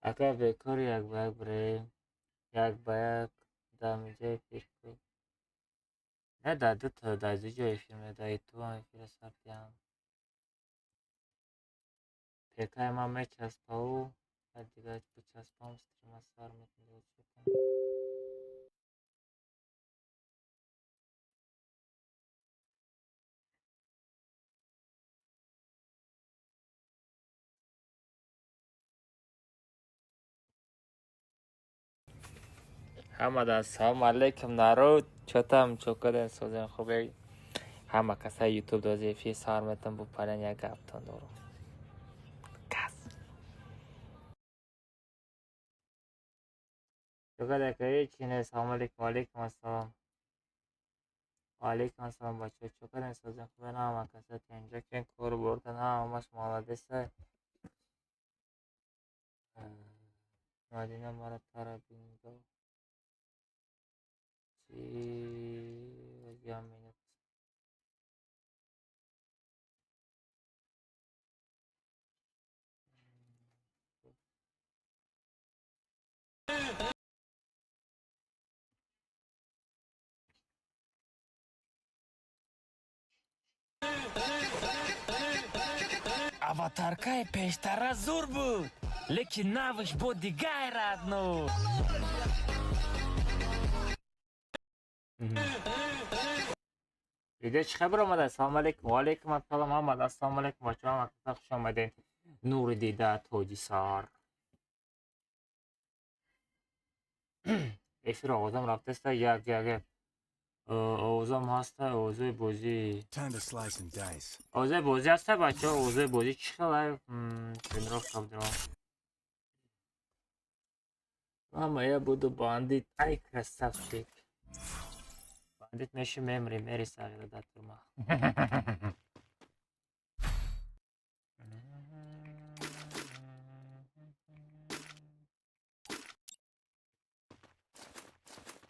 Ака бекор як ба як бираем. Як ба як дар инҷа эфир кун. Не, дар ду та, дар ду ҷо эфир ме, дар ютубам эфира сабт кардам. ПКи ман мечаспаву, дигар бичаспам, стрима сар мекунем. Ҳамада ассалому алайкум, народ. Чотам, чо кардем, созем, хубе? Ҳама касаи ютуб дози эфир сар метам, бу парен як гаптон дорум. Кас. Чо карда, ҳечи не. Салому алайкум, ваалайкум ассалом. Ваалайкум ассалом, бачаҳо. Чо кардем, созем, хубе? Ҳама каса инҷа кен кору бортан ҳамаш молодеса. Мадина мара тарабинго. Чи як минут. Аватаркаи пештара зур буд, лекин навш бо дигар, родной. Видео чӣ хабар омада? Ассалому алайкум. Ва алайкум ассалом ҳамад. Ассалому алайкум, бачаҳо, ҳама каса хуш омадед. Нури дида, тоҷи сар. Эфир овозам рафтаста, як як як. Овозам ҳаста, овозои бозӣ. Time to slice and dice. Овозои бозӣ ҳаста, бачаҳо, овозои бозӣ чӣ хела? Тренировка будем. Мама, я буду бандит. Ай, красавчик. Бандит меши, мемри, мери сағира дар турма.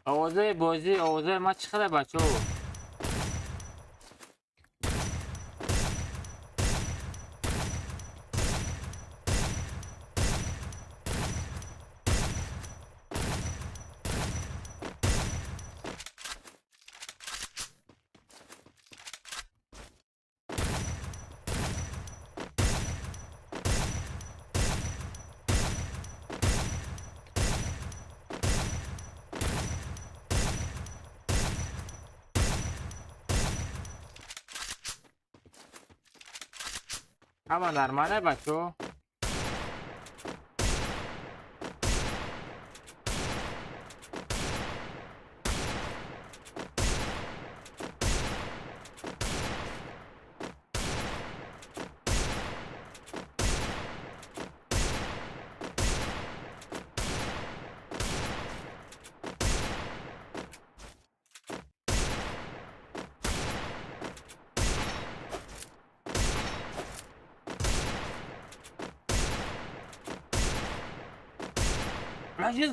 Овозои бозӣ, овозои ма чӣ хела, бачаҳо? Ҳама нормале, бачаҳо?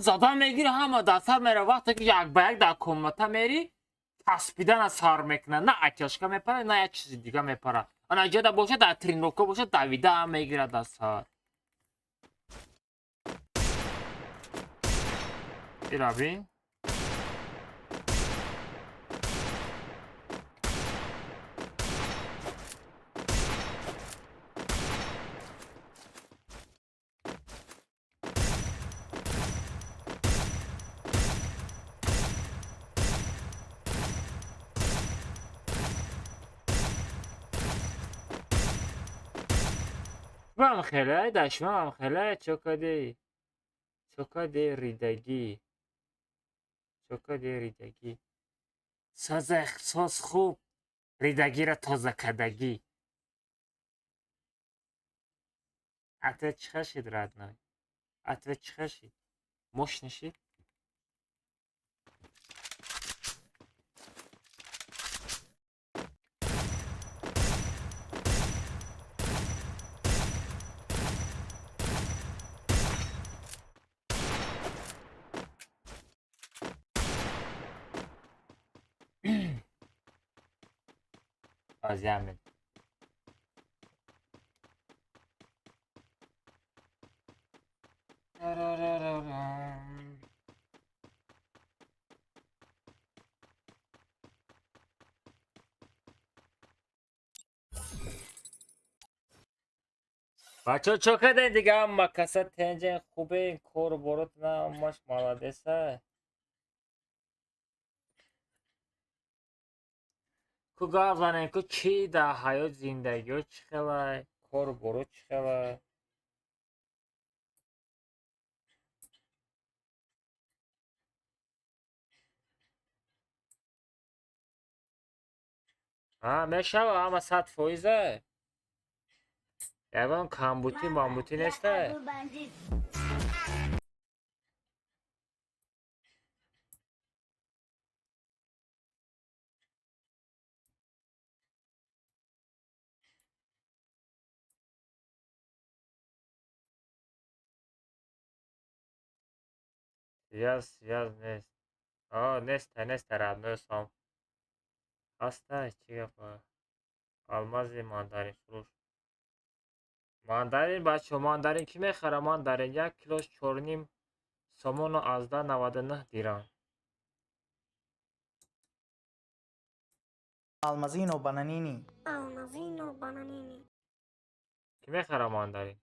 Зада мегири, ҳама даста мера, вақте ки як ба як дар комната мери, таспидана сар мекунад, на оттяжка мепара, на як чизи дига мепара. Ана ҷода бошад, дар тренировка бошад, давида мегирад даста. Ира бин. Шумам хеле, дар шумам хеле, чо кардӣ? Чо кардӣ, ридагӣ? Чо кардӣ, ридагӣ? Соза соз хуб, ридагиро тоза кардагӣ. Ответ чӣ хашид, родной? Ответ чӣ хашид? Мощный шид? Азиамед. Бачаҳо, чо кардем дига? Ҳама каса тенҷен, хубен, кору боротна ҳамаш молодеса. Ку гап занем, ку чӣ дар ҳаёт, зиндагиҳо чӣ хелай, кору боро чӣ хелай? А мешава, ҳама 100%. Ягон камбутӣ мамбутӣ неста. Связь, связь нест. О, неста, неста, родной, сом ҳаста. Чӣ гапа? Алмази мандарин фурӯш, мандарин. Бачаҳо, мандарин кӣ мехара? Мандарин як килош чорним сомону азда 99 дирам. Almazino bananini. Almazino bananini. Кӣ мехара мандарин?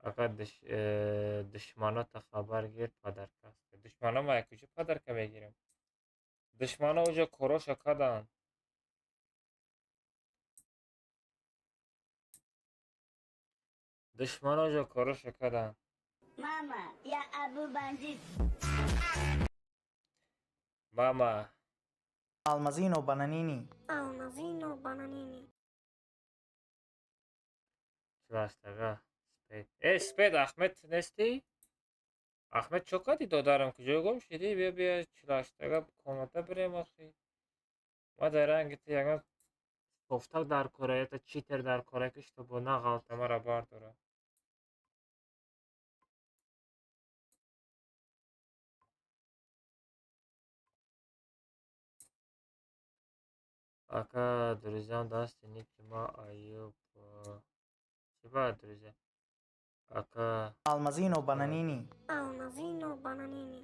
Фақат душманота хабар гир, подарка аст. Душмано ма куҷо подарка мегирем? Душмано уҷо короша карданд. Душмано уҷо короша карданд. Мама, я Абу Бандит. Мама. Almazino bananini. Almazino bananini. Чилаштага спед. Э, спед, Ахмед нестӣ? Ахмед, чо кардӣ, додарам? Куҷо гум шидӣ? Биё, биё, чилаштага комната бирем. Охи, ма дар ранги ту ягон софтак дар кора, ята читер дар кора, ки чтобы нағалта мара бардора. Ака, друзьям дасти ники ма Аюб. Чӣ ба, друзья? Ака. Almazino bananini. Almazino bananini.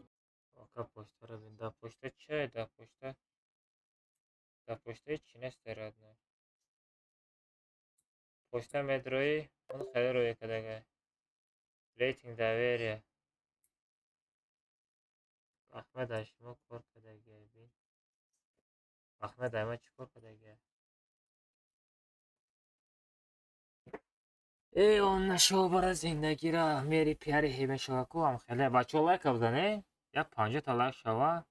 Ака, почтара бин. Да почта чай, да почта. Да почтаи чӣ нест, родной. Почта медрои, он хеле рӯя кардага. Рейтинг доверия. Ахмед аз шумо кор кардага, бин. Ахмед ай ма чӣ кор кардага? Э, он нашобара зиндагира мери пиари ҳе мешава ку ам хеле. Бачаҳо, лайка бизане, як 50-та лайк шава.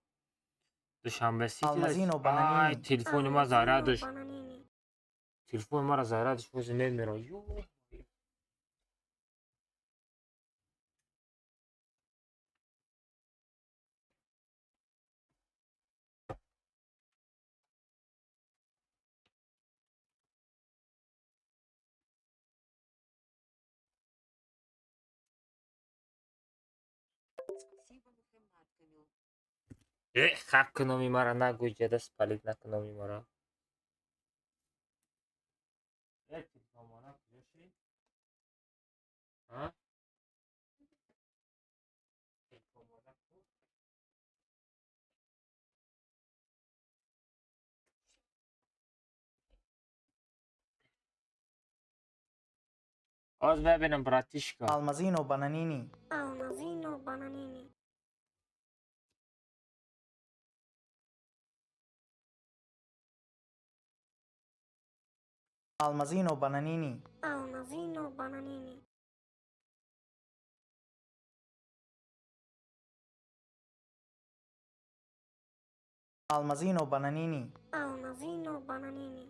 Душанбе Сити. Алмазино Ай, бананини. телефони ма Almazino зарядаш. bananini. Телефони мара зарядаш бози мемира. Ё. Э, хак куноми мара нагӯй, ҷада спалить накуноми мара. Э, телефонмона куҷо шид? А? Телефонмона ку? Оз мебинам, братишка. Almazino bananini. Almazino bananini. Almazino bananini. Almazino bananini. Almazino bananini. Almazino bananini.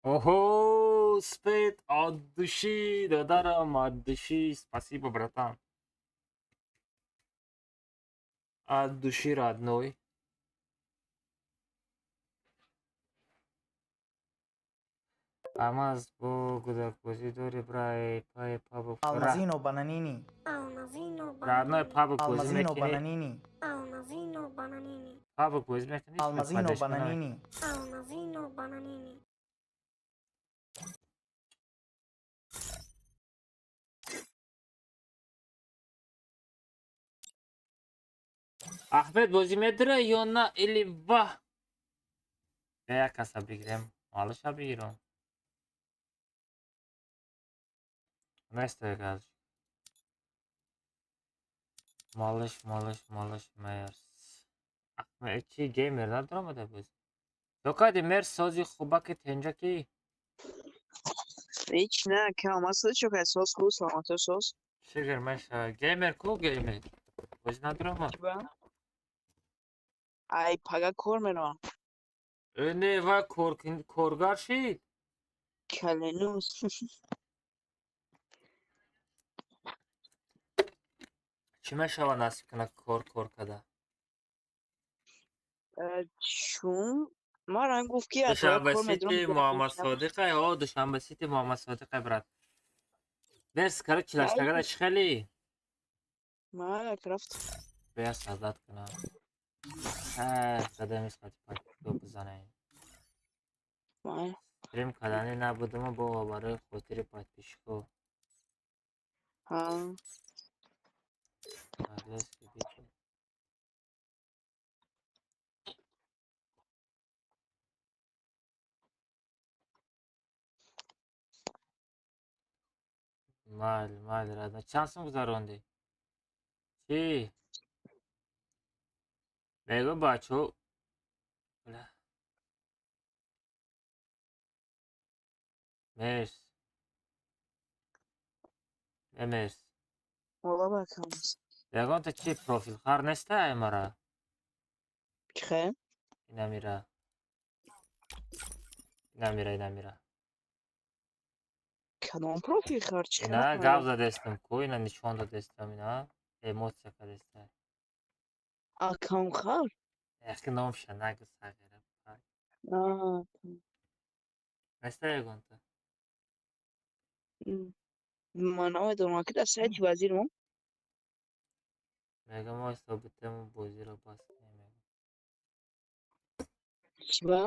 Охо, спет от души, додарам, от души. Спасибо, братан. От души, родной. Алмаз бо гудакбозӣ дори, брай, пай пабук. Almazino bananini. Almazino Родной, bananini. пабук бозӣ Almazino мекунӣ? bananini. Almazino bananini. Пабук бозӣ мекунӣ? Almazino bananini. Almazino bananini. Ахмед бозӣ медора ё на или ва? Як каса бигирем. Малыша бигирам. Нестай газ. Малыш, малыш, малыш, мерс. Ахмед чи геймер надромада буз. Докади мерс сози хубаки тенҷаки. Ҳеч на, кам аст чо кай соз хуб саломато соз. Шигр маша геймер ку геймер. Боз надрома. Ай пага кор меравам. Не ва кор коргар шид. Каленус. Чӣ мешава насиб кунад кор кор када? Чун марам гуфт ки Душанбе Сити Муҳаммад Содиқай, о Душанбе Сити Муҳаммад Содиқай брат. Мерс короче чилаштагада чӣ хели? Малак рафт. Бия саздат кунам. Ҳар қадами сати патко бизанем. Стрим кардани набудуму бо барои хотири подписчико. Ҳа. Майли, майли, родной. Чанд сум гузарондӣ? Чӣ? Мегӯ бачаҳо. Бля. Мерс. Э мерс. Ола бакамс. Ягонта чи профилхар неста ай мара? Чихе? Инамира. Инамира, инамира. Кадом профилхар чихе? Ина гап задестам ку, ина нишон дадестам, ина эмоция кадеста. Аккаунтхар? Яхи номша нагу сағира. Неста ягонта? Ман намедонам, ки дар сайти вазир мо. Мегам мо ҳисобитему бозиро бас кунем. Чӣ ба?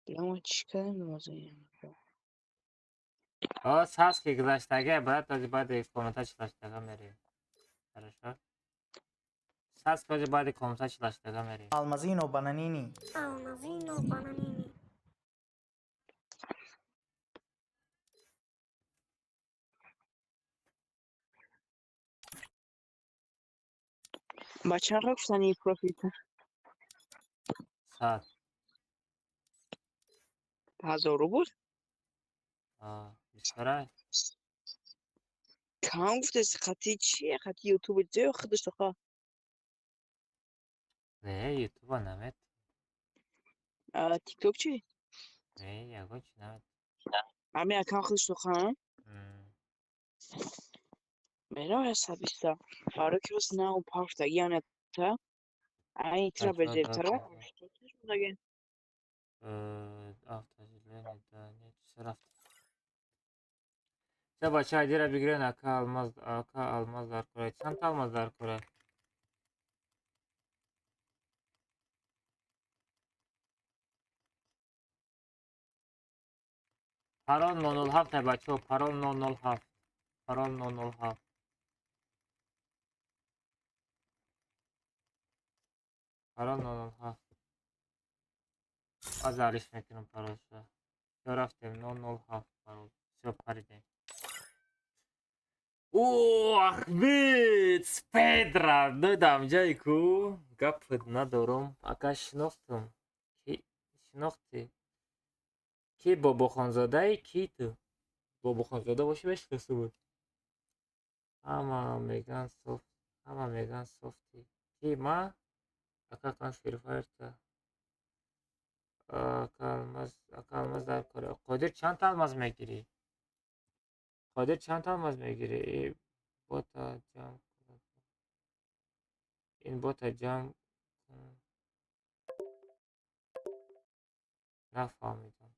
Ма чӣ кардем намозоям? О, саз ки гузаштага, брат, ози баъди комната чилаштага мерем. Хорошо? Саз ки ози баъди комната чилаштага мерем. Алмазино бананини. Алмазино бананини. Ба чанд гуфтани профилта? 100. 1000 рубл? Бисарай. Кам гуфтест хати чи? Хати ютуби ҷо худаш тоқа? Не, ютуба намет. Тикток чи? Не, ягон чи намет. Ами акам худаш тоқа? Мерава 120. Фаро ки ҳоз нав пафтаги яна та? Ай тра безебтара? Автожиление, да, нет, всё рафт. Всё, бача, айдира бигирен, ака алмаз дар кора. Чанд та алмаз дар кора? Парол 007 бачаҳо, парол 007. Парол 007. Парол 007. Аз алиш мекунам паролша. Всё рафтем 007 парол. Всё паридем. О, Ахмед, спедра, додам ҷай ку. Гап надорам. Ака шинохтам. Ки шинохтӣ? Ки Бобохонзодаи ки ту? Бобохонзода бошӣ мешиносӣ буд. Ҳама меган софт, ҳама меган софти. Ки ма? Ака кан Free Fire-та. Ака алмаз дар кора. Қодир чанд та алмаз мегирӣ? Қодир чанд та алмаз мегирӣ? Бота ҷамъ кунад. Ин бота ҷамъ кун. Нафаҳмидам.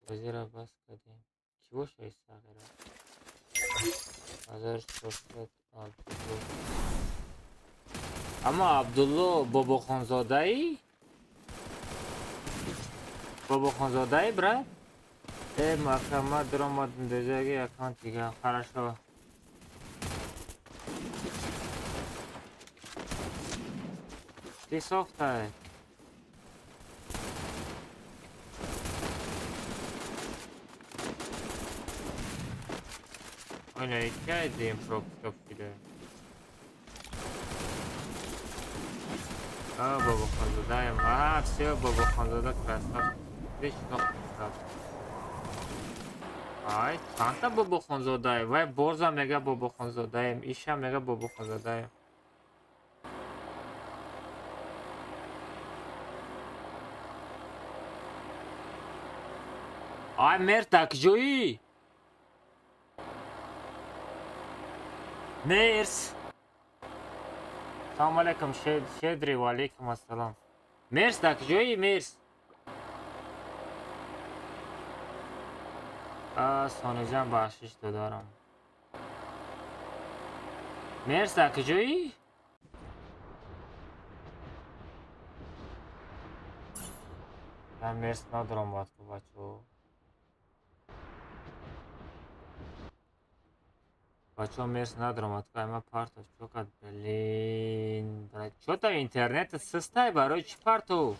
Бозиро бас кардем. Кӣ боша ин сағира? 1400 Абдулло. Аммо Абдулло Бобохонзодаи? Бобохонзодаи, брат? Э, мака, даромадем дежаги аккаунт дига. Хорошо. Ты софтай. Оля, икайдем пропусков кида. А, Бобохонзодаем. А, все, Бобохонзода красавчик. Ты красавчик. Ай, чандта Бобохонзодаем? Вай борза мега Бобохонзодаем, иша мега Бобохонзодаем. Ай, мер такҷоӣ? Мерс. Салом алейкум, Шедри, ва алейкум ассалом. Мерс такҷоӣ, мерс? А, Сониҷан, бахшиш додарам. Мерс такҷоӣ? Ман мерс надорам баъд ку бачаҳо. Бачаҳо, мерс надорам ку, ай ман партов чо кард? Блин, брат, чо та интернет систай, барои чӣ партов?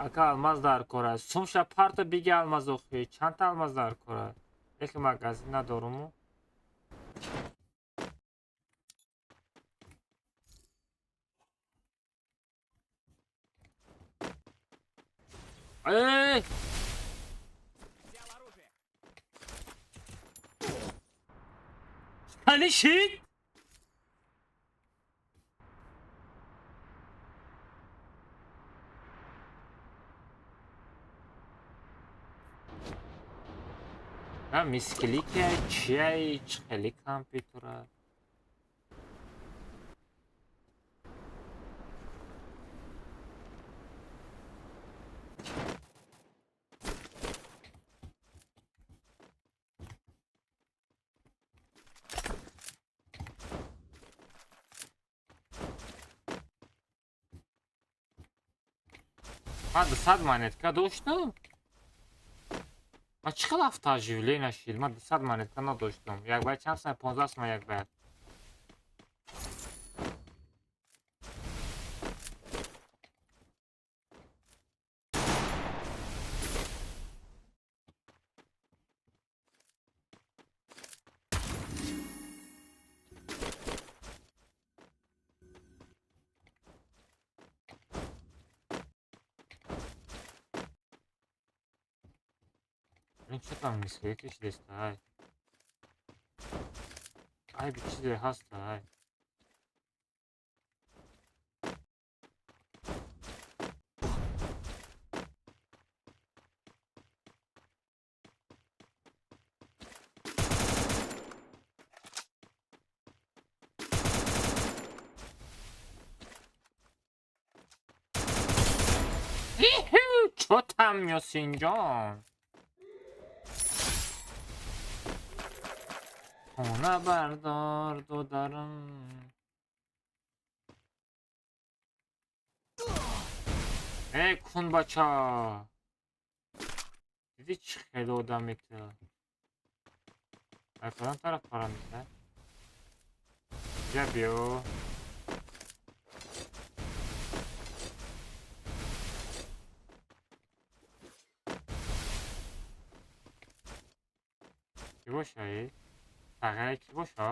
Ака, алмаз дар кор аст. Сумша парто биги алмаз охи. Чандта алмаз дар кор аст? Лекин магазин надоруму. Эй! Holy shit! А мисклик чия чӣ хеле компютера? Ман 200 монетка доштам. Ман чӣ хел автооживление нашид? Ман 200 монетка надоштам. Як баъд чанд сум? 15 сум як баъд. Ин чӣ там мисклик шидеста? Ай, би чизе ҳаста, ай. Чо там, Ёсинҷон? Хона бардор додарам. Э, кун бача. Диди чӣ хеле одаме ту? Ай кадом тараф парамеса? Ҷа биё. Кӣ боша э? Тағйира кӣ боша?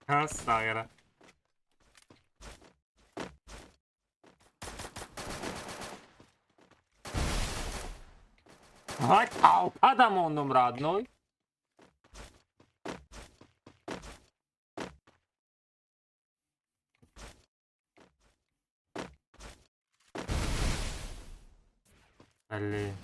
Тағйира. Вай, толпа да мондум, родной. Блин.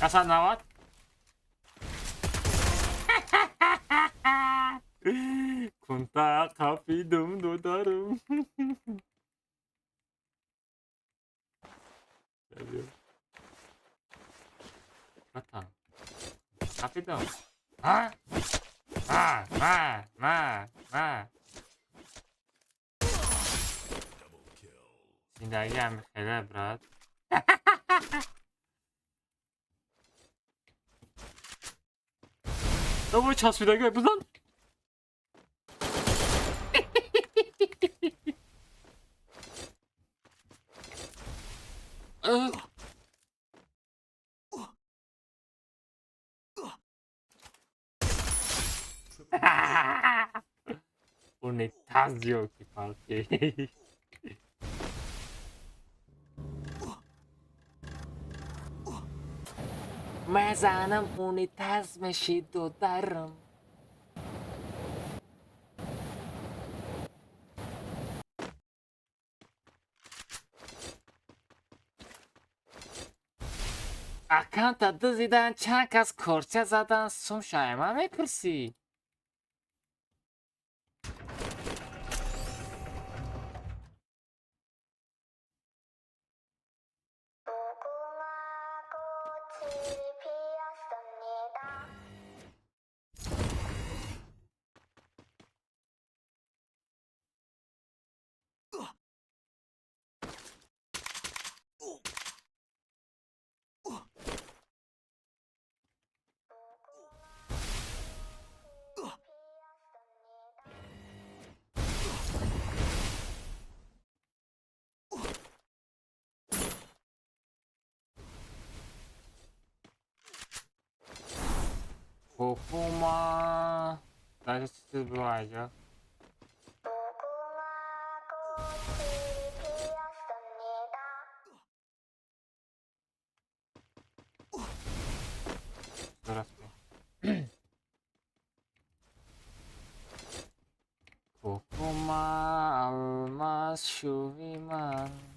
Асан нават? Кунта қапидум додарум. Братан. Қапидум. А? А, ма, ма, ма. Зиндагиам хеле, брат. Давай часпидаги бизан. Унитаз, ёлки-палки. Мезанам унитаз меши додарам. Аккаунта дузидан, чанд кас корча задан, сум шайма мепурсӣ. 고구마 나이스 블라이저. 고구마 알마 슈비만.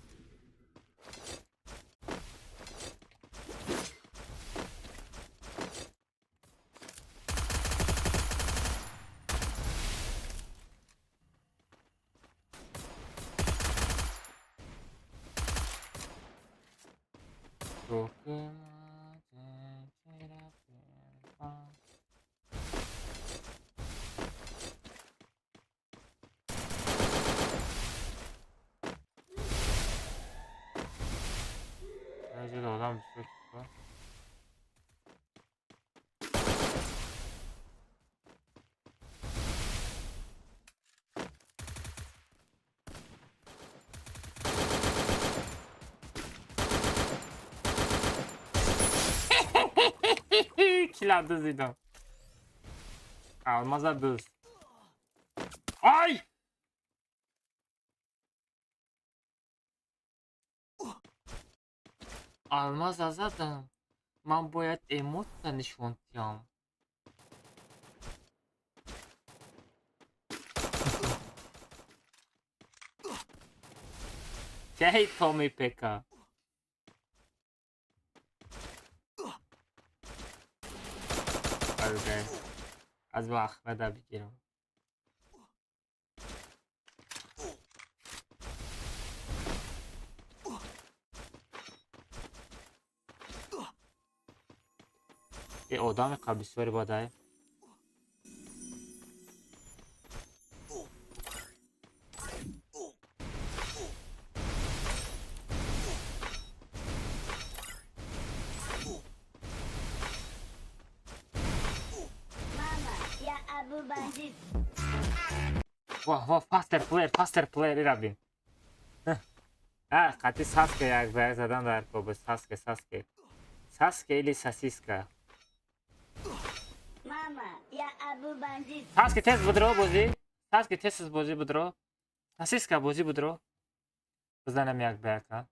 Кила дузидам. Алмаза дуз. Ай! Алмаза задам. Ман бояд эмотса нишон диҳам. Кей Томи Пека? Аз ба Ахмеда бигирам. Е одами қа бисёре бадай. Вah вah, faster player, faster player ира бин. А, қати Саске як ба як задан дар кобе Саске, Саске. Саске или сосиска? Мама, я Абу Бандит. Саске тез будро бозӣ. Саске тез бозӣ будро. Сосиска бозӣ будро. Бизанам як ба як, ха.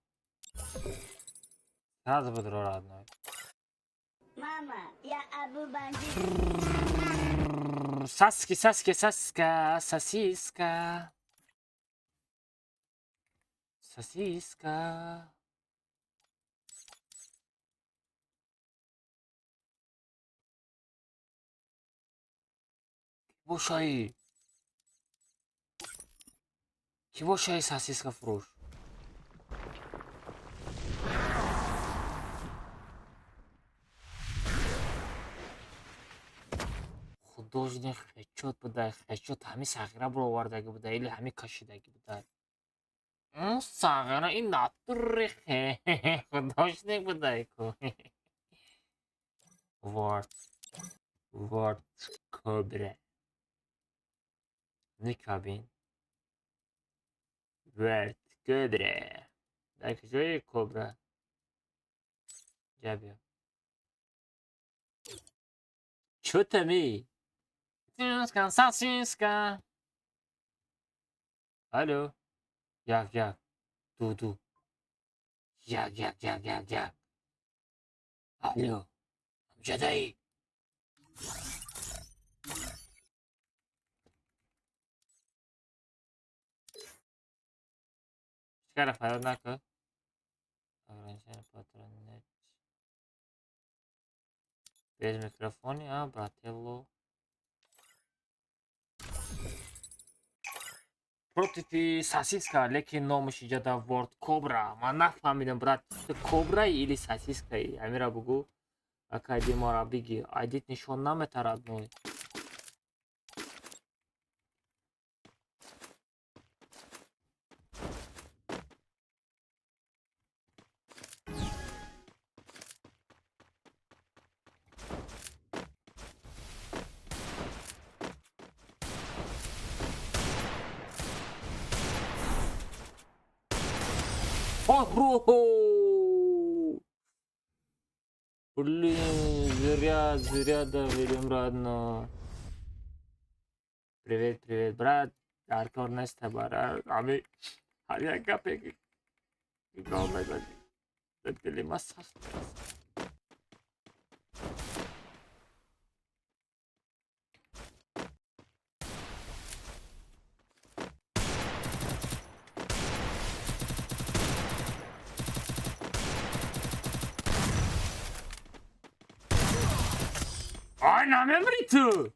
Тез будро, родной. Мама, я Абу Бандит. Саски, саски, саска, сосиска. Сосиска. Бошаи. Ки бошаи сосиска фурӯш? Художник хечот буда, хечот ҳами сағира баровардагӣ буда или ҳами кашидагӣ буда. Он сағира ин натури художник буда ку. Ворд. Ворд кобра. Никабин. Ворд кобра. Дар куҷои кобра? Ҷа биё. Чё тами? Сосиска, сосиска. Алло. Як, як. Ду, ду. Як, як, як, як, як. Алло. Амҷадаи. Чикара фарёд накун. Ограничение патронет. Без микрофони, а, брателло. Против сосиска, лекин номаш иҷода Ворд Кобра. Ман нафаҳмидам, брат, ту кобраи или сосискаи? Амира бугӯ. Акайди мора биги. Айдит нишон наметарад ной. Блин, зря, зря доведем, родно. Привет, привет, брат. Артур неста, брат. Ами, ами, гапе. Ай, намемри ту!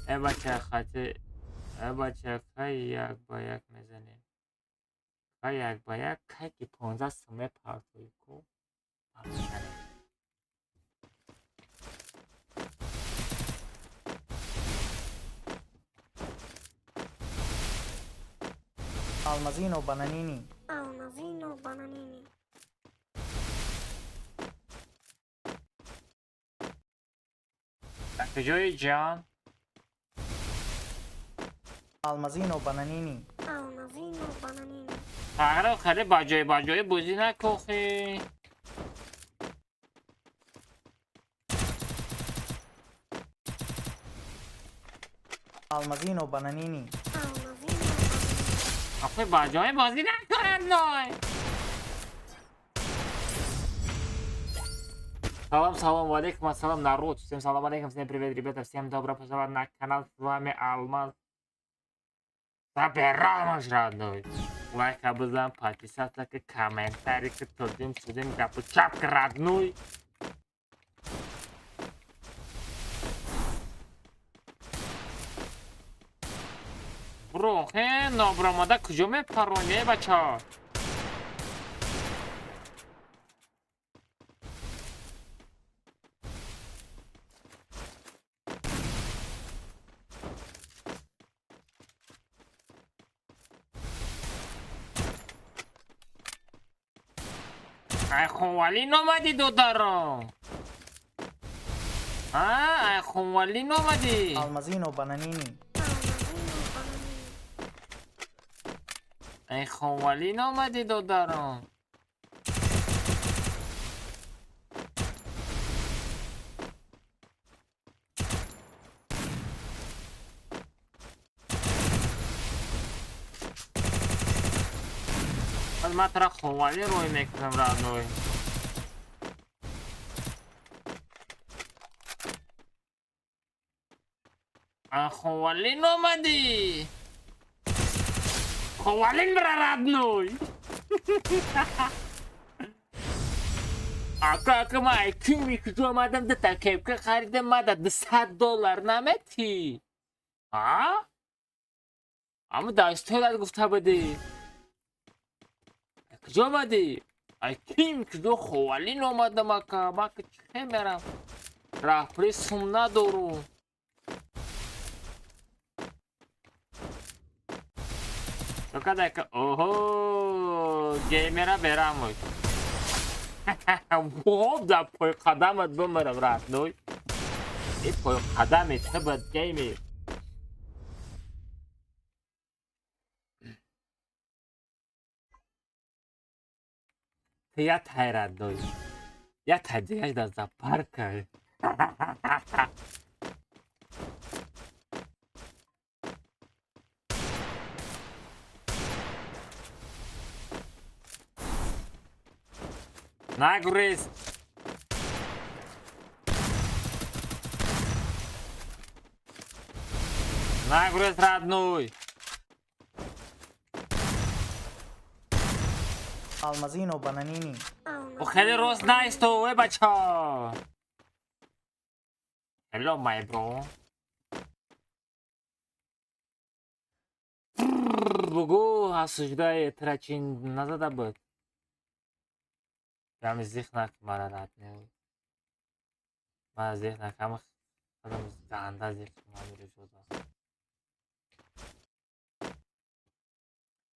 Э бача хати, э бача кай як ба як мезанем. Кай як ба як, кай ки 15 суме партои ку. Мезанем. Алмазино бананини. Алмазино бананини. Куҷои ҷон? Алмазино бананини. Алмазино бананини. Тағйиро хеле ба ҷой ба ҷой бозӣ накохӣ. Алмазино бананини. Алмазино бананини. Охи ба ҷой бозӣ накунад ной. Салам, салам, алейкум, ассалам, народ. Всем салам алейкум, всем привет, ребята, всем добро пожаловать на канал. С вами Алмаз. Забираем, родной. Лайк, обязан, подписаться, комментарий, тудым, судым, гапу, чапка, родной. Бро, хе, нобромада, куҷо мепаронӣ, бача? Ай хунвалӣ номадӣ, додаро? Ай хунвалӣ номадӣ? Алмазино бананини. Алмазино бананини. Ай хунвалӣ номадӣ, додаро? Ман тура ховалин рӯй мекунам, родной. Ховалин омадӣ. Ховалин бра, родной. Ака, ака, ман кими куҷо омадам, дута кепка харидам, мада $200 наметӣ? А? Ама дастойлат гуфта будӣ. Куҷо омадӣ? Ай ким куҷо ховалин омадам, ака, ман ки чӣ мерам? Раҳпури сум надорум. Чокадака, оҳо, геймера берамой. Воп, да пой қадамат бимирам, родной. И пой қадами тибад геймер. Ты я тай, родной. Я тай дигаш дар зоопарка. Нагрыз. Нагрыз, родной. Алмазино бананини. Хеле рост наисто, э бача. Hello, my bro. Бугу, осуждает трачин назад буд. Прямо зих нак мара родной. Мара зих нак, ама адам ганда зих мамиро ҷудо.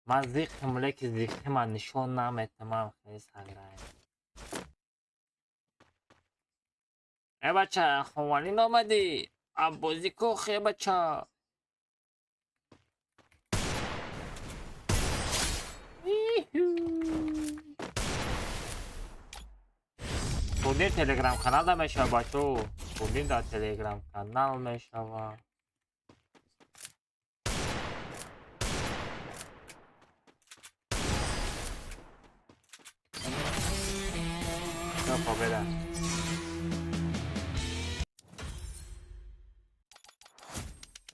Ман зихм, леки зихи ман нишон наметамам, хеле саграем. Э бача, ховалин омадӣ? Аббозӣ кох, э бача. Турнир телеграм каналда мешава, бачо. Турнир дар телеграм канал мешава. Всё, победа.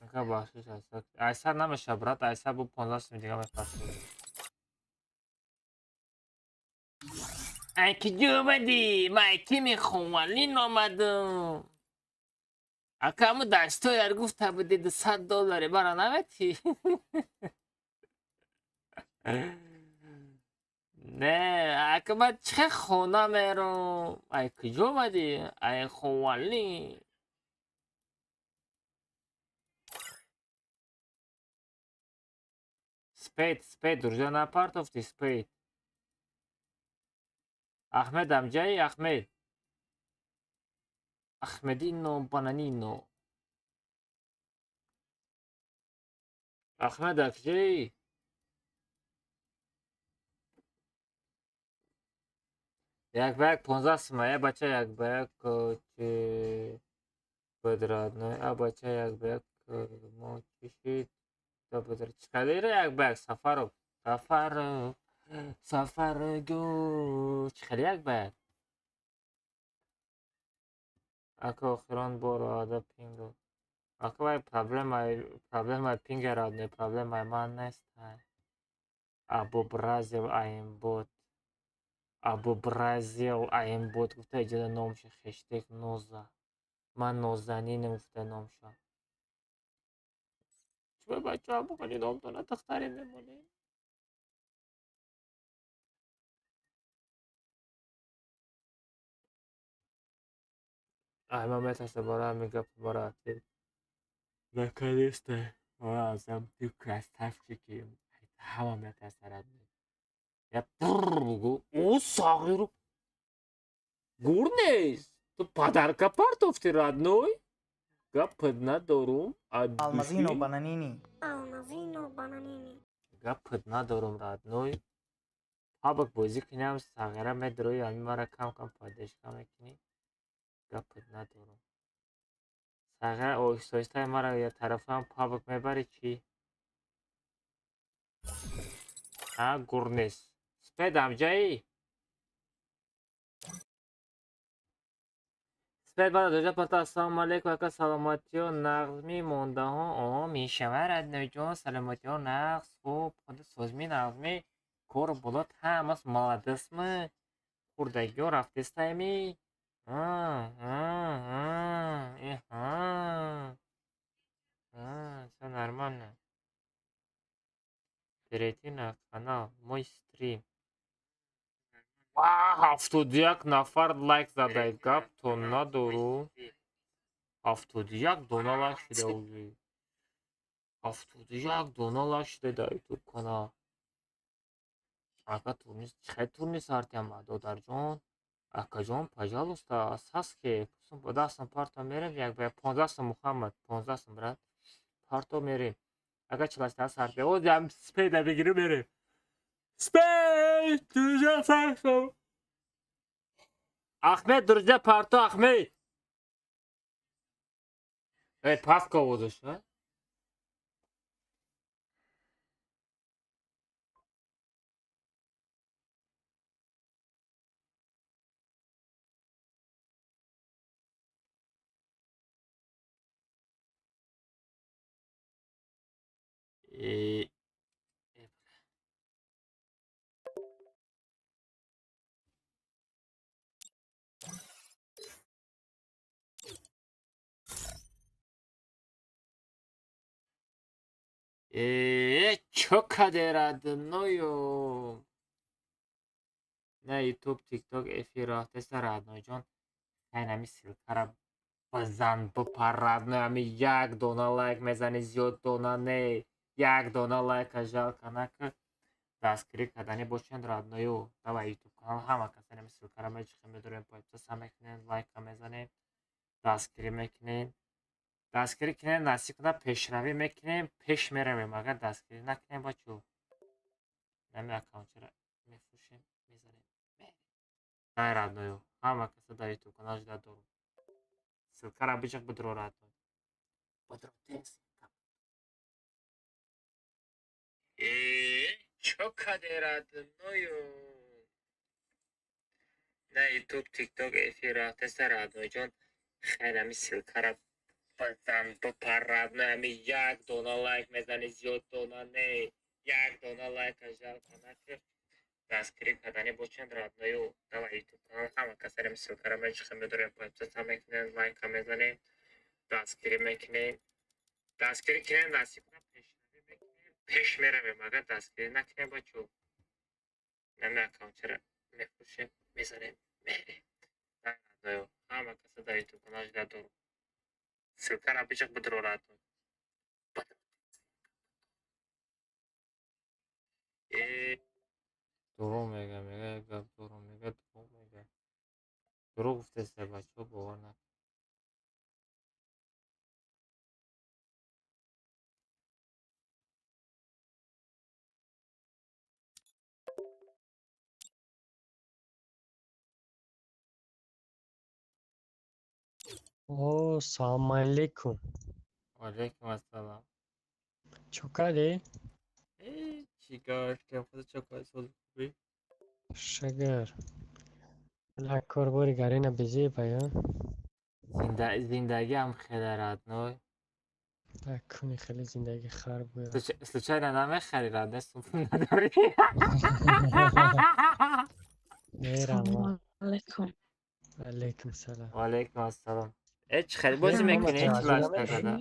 Ака бахшиш, айса. Айса намеша, брат, айса бу 15 сум дига мефарсид. Ай киҷо омадӣ? Ман кими ховалин омадам. Ака, ҳаму дастояр гуфта будӣ $200 мара наметӣ? Не, ака, ман чӣ хона мерам? Ай куҷо омадӣ? Ай ховалин. Спейд, спейд, друзья, напартовти спейд. Ахмед амҷаи Ахмед. Ахмедино бананино. Ахмед акҷаи. Як ба як 15 сума, е бача, як ба як чи буд, родной. А бача, як ба як мо чӣ шид? То буд. Чӣ қадира як ба як Сафаров? Сафаров. Сафар гу. Чӣ хеле як ба як? Ака, охирон бор ода пингу. Ака, вай проблемаи пинга, родной, проблемаи ман нест. Абу Бразил аимбот. Абу Бразил аимбот гуфта иҷода номша хештег ноза. Ман нозанинам гуфта номша. Чӯ бачаҳо бухали номтона тахтаре мемонем. Ай, ман метарсам бора ҳамин гап бора ответ. Наконец-то. Азам ты красавчики. Ҳама метарсад, родной. Я бугу. О, сағиру. Гур нест. Ту подарка партофти, родной. Гапат надорум. Алмазино бананини. Алмазино бананини. Гапат надорум, родной. Пабак бозӣ кунам, сағира медрои, ҳамин мара кам кам поддержка мекунӣ. Гапат надорум. Сағира оҳиста оҳиста мара я тарафам пабак мебарӣ чӣ? А, гур нест. Спед амҷаи? Спед бада дожа пата. Ассалому алейкум, ака, саломатиё нағзми, мондаҳо? О, мешава, родной ҷон, саломатиё нағз, хуб, худо созми, нағзми, кор болот ҳамас молодец ми, хурдагиё рафтестайми? Эҳа, всё нормально. Перейти на канал мой стрим. Ва, 71 нафар лайк задай, гап то надору. 71 дона лайк шуда уже. 71 дона лайк шуда дар ютуб канал. Ака, турнир чӣ турнир сартяма, додарҷон? Акаҷон, пожалуйста, саске дастам парто мерем, як ба 15 сум, Мухаммад, 15 сум, брат. Парто мерем. Ака, чилашта сарте. Озям спейда бигирим мерем. Спейд, друзья, сарсом. Ахмед, друзья, парто, Ахмед. Эй, паска овозаш, а? Э, э, чё каде, родной? На ютуб, тикток эфир рафтеса, родной ҷон. Хайн, ҳами ссылка ра бизан, бипар, родной, ҳами як дона лайк мезанӣ, зиёд дона не. Як дона лайка жалко накар. Дастгирӣ кардани бошанд, родной ю. Давай, ютуб канал ҳама кас ҳами ссылка ра мечихем, медорем, подписаться мекунем, лайка мезанем, дастгирӣ мекунем. Дастгирӣ кунем, насиб кунад, пешравӣ мекунем, пеш меравем. Агар дастгирӣ накунем, бачо, нами аккаунтчара мефурӯшем, мезанем. Дай, родной ю. Ҳама каса дар ютуб канал жда дорум. Ссылка ра биҷиқ, бидро, родной. Бидро тез. Э, чё каде, родной? На ютуб, тикток эфир рафтеса, родной ҷон. Хайн, ҳами ссылка ра бизан, бипар, родной, ҳами як дона лайк мезанӣ, зиёд дона не. Як дона лайка жалко накар. Дастгирӣ кардани бошанд, родной ю. Давай, ютуб канал ҳама кас ҳами ссылка ра мечихем, медорем, подписаться мекунем, лайка мезанем, дастгирӣ мекунем. Дастгирӣ кунем, насиб кунад, пешравӣ мекунем, пеш меравем. Агар дастгирӣ накунем, бачо, нами аккаунтчара мефурӯшем, мезанем, мерем. Родной ю. Ҳама каса дар ютуб канал жда дорум. Ссылка ра биҷиқ, бидро, родной. Э, дурӯғ мега, мега, як гап дурӯғ мега, дурӯғ мега. Дурӯғ гуфтеста, бачаҳо, бовар накун. О, салому алейкум. Алейкум ассалом. Чо кардӣ? Э, чӣ гаштем, худо, чо кардӣ, сози хубӣ? Шукр. Як кор бори гарина безӣ баён. Зиндагиам хеле, родной. Так куни хеле зиндагӣ хар буяд. Случайно намехари, родной, сум надорӣ? Мерам. Салому алейкум. Алейкум салом. Ва алейкум ассалом. Э, чӣ хеле бозӣ мекунӣ, чилаштагада?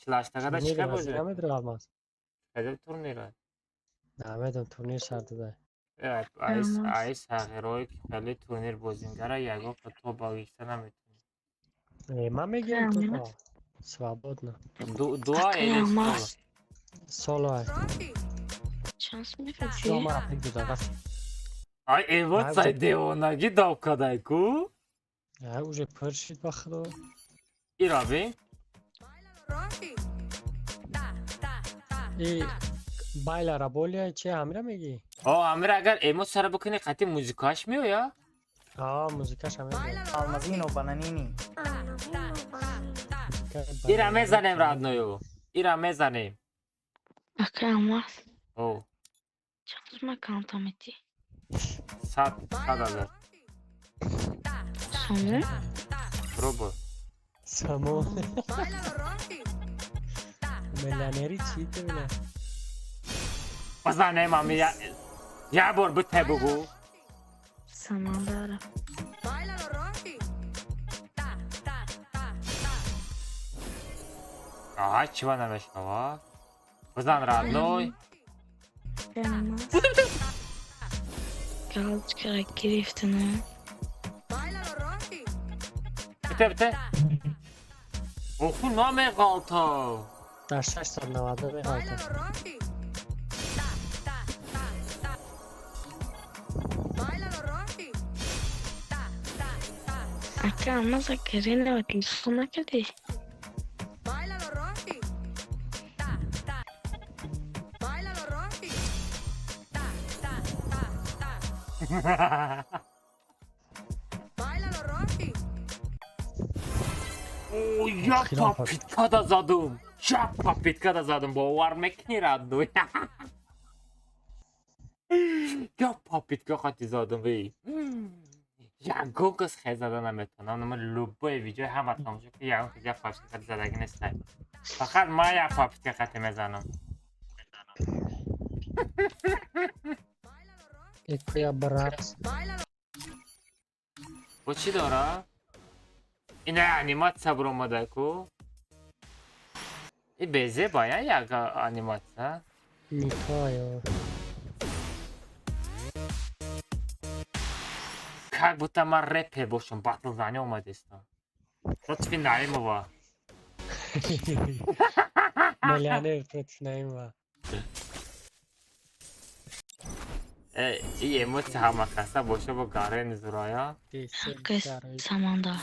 Чилаштагада чӣ хел бозӣ мекунӣ? Намедонам, Алмаз. Хеле турнира. Намедонам, турнир сар дада. Э, ай сағирое ки хеле турнир бозингара ягон то ба гирифта наметавонӣ. Э, ман мегирам то. Свободно. Дуа или соло? Соло ай. Чанд сум мефурӯшӣ? Шумо мара пик дода рафт. Ай, эмоция девонагӣ дав кадай ку? Ай, уже пур шид, ба худо. Ира бин. И байла раболия че ҳамира мегӣ? О, ҳамира агар эмоцияро бикунӣ, қатъи музикааш меоя? А, музикаш ҳамира. Алмазино Бананини. Алмазино Бананини. Ира мезанем, родной ю. Ира мезанем. Ака Алмаз. О. Чанд Сума калонта метӣ? 100 000. Сомон? Рубл. Само. Миллионери чӣ ты, бля? Базан мами, я бор бите бугу. Самандар. Аҳа, чива намешава? Бизан, родной. Галочкара гирифтана. Бите, бите. Оху, намеғалта. Дар 690 меғалта. Ака, ама закарина телефон накардӣ? О, як попытка да задум. Як попытка да задум. Бовар мекунӣ, родной? Як попытка қати задум, вей. Ягон кас хел зада наметавонам. Нама любой видео ҳама тамошо ки, ягон кас як попытка қати задагӣ нестай. Фақат ман як попытка қати мезанам. Экоя, брат. Бо чӣ дора? Ина аниматсия буромада ку? И безеба я як аниматсия. Никоё. Как будто ман репер бошам, батлзанӣ омадистам. Против Наимова. Миллионер против Наимова. Э, и эмоция ҳама каса боша бо гарени зурая. Ака, Самандар.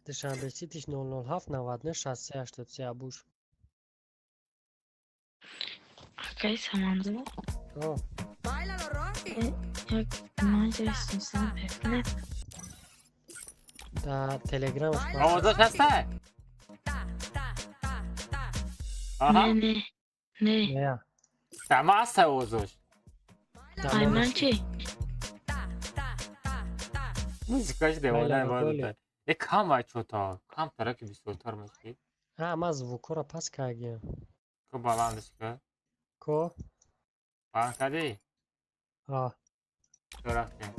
Душанбе Ситиш 007 99 63 83, абуш. Акай, Самандар. О. Як маҷлис бекунед. Да Телеграм. Овозош ҳаста? Аҳа. Не, не. Не. Не. Дама ҳаста овозош. Ай, ман чӣ? Музикаш девона бояд. Э, кам ай чота. Кам тара ки бисёртар мешид. А, ман звукора пас кардем. Ко баландаш ка? Ко? Баланд кардӣ? А. Чо рафтем?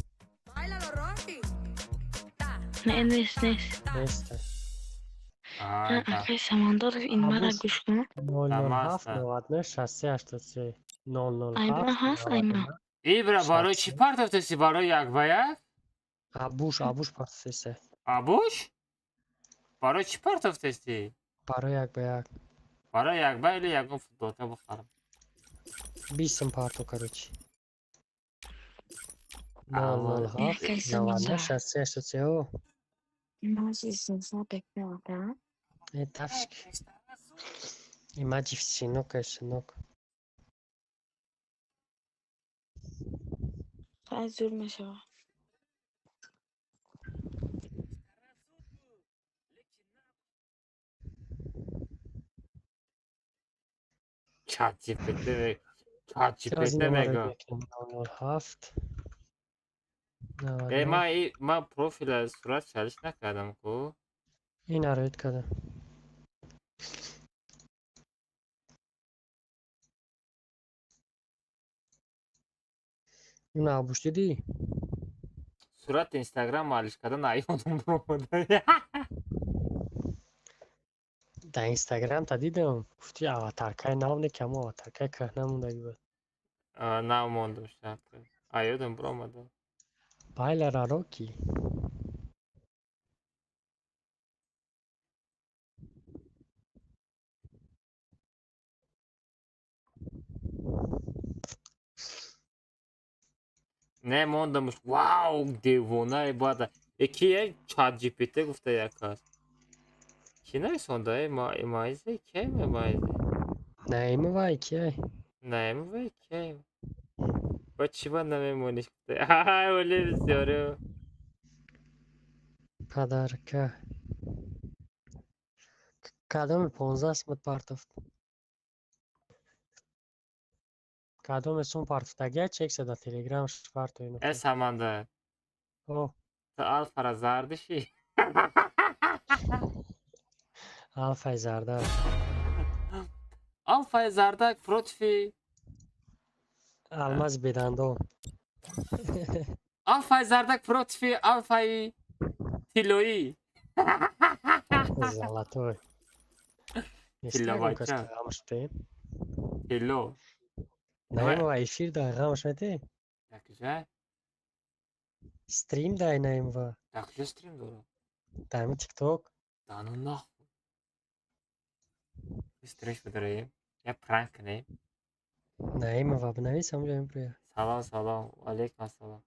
Не, нест, нест. Нест. Акай, Самандар, ин мара гӯш кун. 007 99 63 83 007. Ай, ман ҳаст, ай ман. Ибра, барои чӣ партофтеси, барои як ба як? Абуш, абуш партофтеси. Абуш? Барои чӣ партофтеси? Барои як ба як. Барои як ба или ягон футболка бихарам? Бистм парто, короче. 007 99 63 83 о. Э, тавшик. Имаджи, сынок, ай, сынок. Хай, зур мешава. ChatGPT, ChatGPT мега. 07. Э, ма ма профила сурат чалиш накардам ку. Ин ароид кардам. Уна абуш дидӣ? Сурати Инстаграм алиш кардан аёдам буромада. Дар Инстаграм та дидам. Гуфти аватаркаи нав не, камо аватаркаи кӯҳна мондагӣ буд. Нав мондам шарт. Аёдам буромада. Байла рароки. Не мондамш. Вау, девонаи бада. Э, кие чат GPT гуфта як кас. Ки нарисонда? Э, майзе? Ке майзе? Наимова ки? Наимова ки? Ба чӣ ба намемониш гуфта? Ай, оли бисёру. Подарка. Кадоми 15 сумат партофт? Кадоме сум партофтагия чекса дар телеграмаш партои. Э, Самандар. О. Ту алфара зардишӣ? Алфаи зардак. Алфаи зардак против Алмази бедандон. Алфаи зардак против алфаи тиллоӣ. Золотой. Тиллобача. Тилло. Наимова эфир дай ғамаш метӣ? Дар куҷа? Стрим дай Наимова. Дар куҷо стрим дорам? Дар ҳамин тикток. Да ну нахуй. Стрим бидорем. Я пранк кунем. Наимова бинавис ҳамҷо мебуря. Салом, салом. Алейкум ассалом.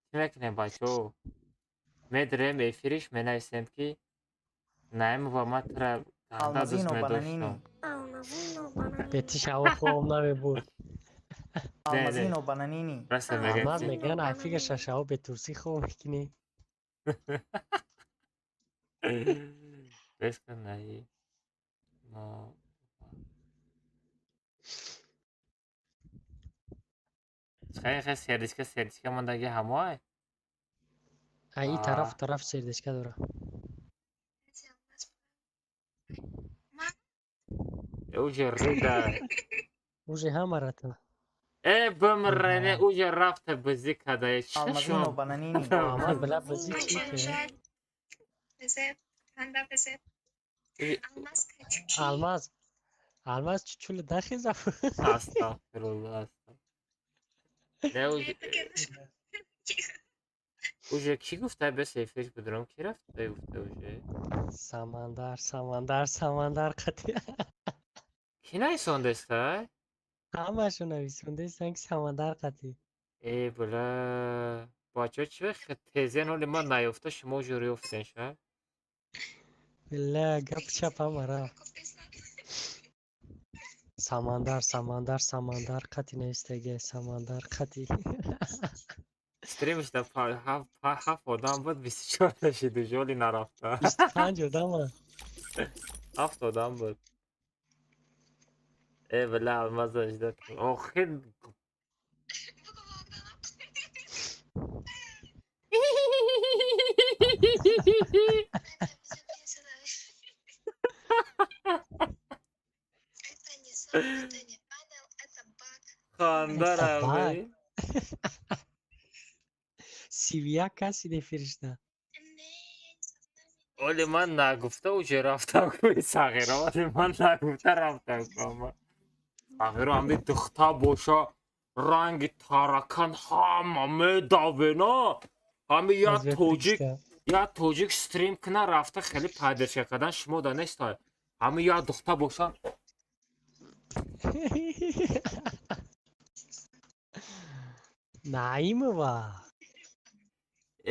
Чӣ мекунем, бачаҳо? Медирем эфириш, менависем, ки Наимова, ман тура ганда дӯст Алмазино медоштам. бананини. Бети шаво хоб намебурд. Алмазино бананини. Раста мегӯям, Алмаз ки мегӯян айфига шашаво бетурсӣ хоб мекунӣ. Бес кун, наи. Мо Хай хай, сердечка, сердечка мондаги ҳамоай? Ай, и тараф тараф сердечка дора. Уже рида. Уже ҳамарата. Э, бимрене, уже рафта бизӣ када. Алмазино Чашм. бананини. Муҳаммад била бизӣ чӣ ке? Алмаз. Алмаз чучули дахиза. Астағфируллоҳ, астағфируллоҳ. Не, уже кӣ гуфта, бес эфириш бидурам, ки рафта гуфта уже? Самандар, Самандар, Самандар қати. Кӣ нависондаста? Ҳамашо нависондаистан, ки Самандар қати. Э, била. Бачаҳо, чӣ вақт тезен ҳоли ман наёфта, шумо уже ёфтен ша? Била гап чап ҳама рафт. Самандар, Самандар, Самандар қати навистагия, Самандар қати. Стримиш да ҳафт одам буд, 24та шиду, жоли нарафта. 25 одама. Ҳафт одам буд. Э, била, алмаза ждат. Охир. Хандарам. Это баг. 31 каси дефиришта. Оли ман нагуфта уже рафтам кӯи сағира, оли ман нагуфта рафтам кӯ. Сағиро ҳамди духта боша, ранги таракан ҳама медавена. Ҳами я тоҷик, я тоҷик стрим куна, рафта хеле поддержка кардан шумо да нестай. Ҳами я духта боша. Наимова.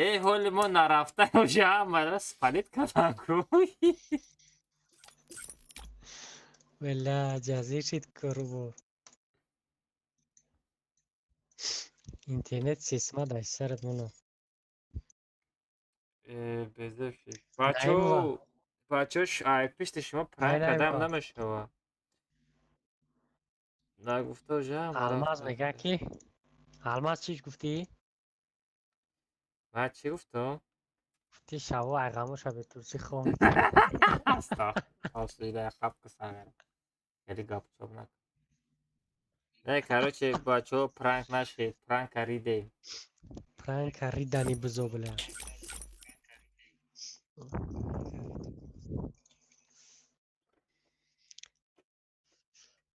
Э, ҳоли мо нарафта уже ҳамаро спалить кардан ку. Била ҷазир шид курбу. Интернет сисма дар сарат мона. Э, безеб шид. Бачаҳо, бачаҳо, ай пишти шумо пранк кардам намешава. Нагуфта уже ҳама Алмаз рафта. мегӯяд, ки Алмаз чӣ гуфтӣ? Ман чӣ гуфтам? Гуфтӣ шаво айғамоша бетурсӣ хоб. Астағфируллоҳ, хапка сағира. Хеле гапчоп накун. Не, короче, бачаҳо, пранк нашед, пранка ридем. Пранка ридани бизо, била.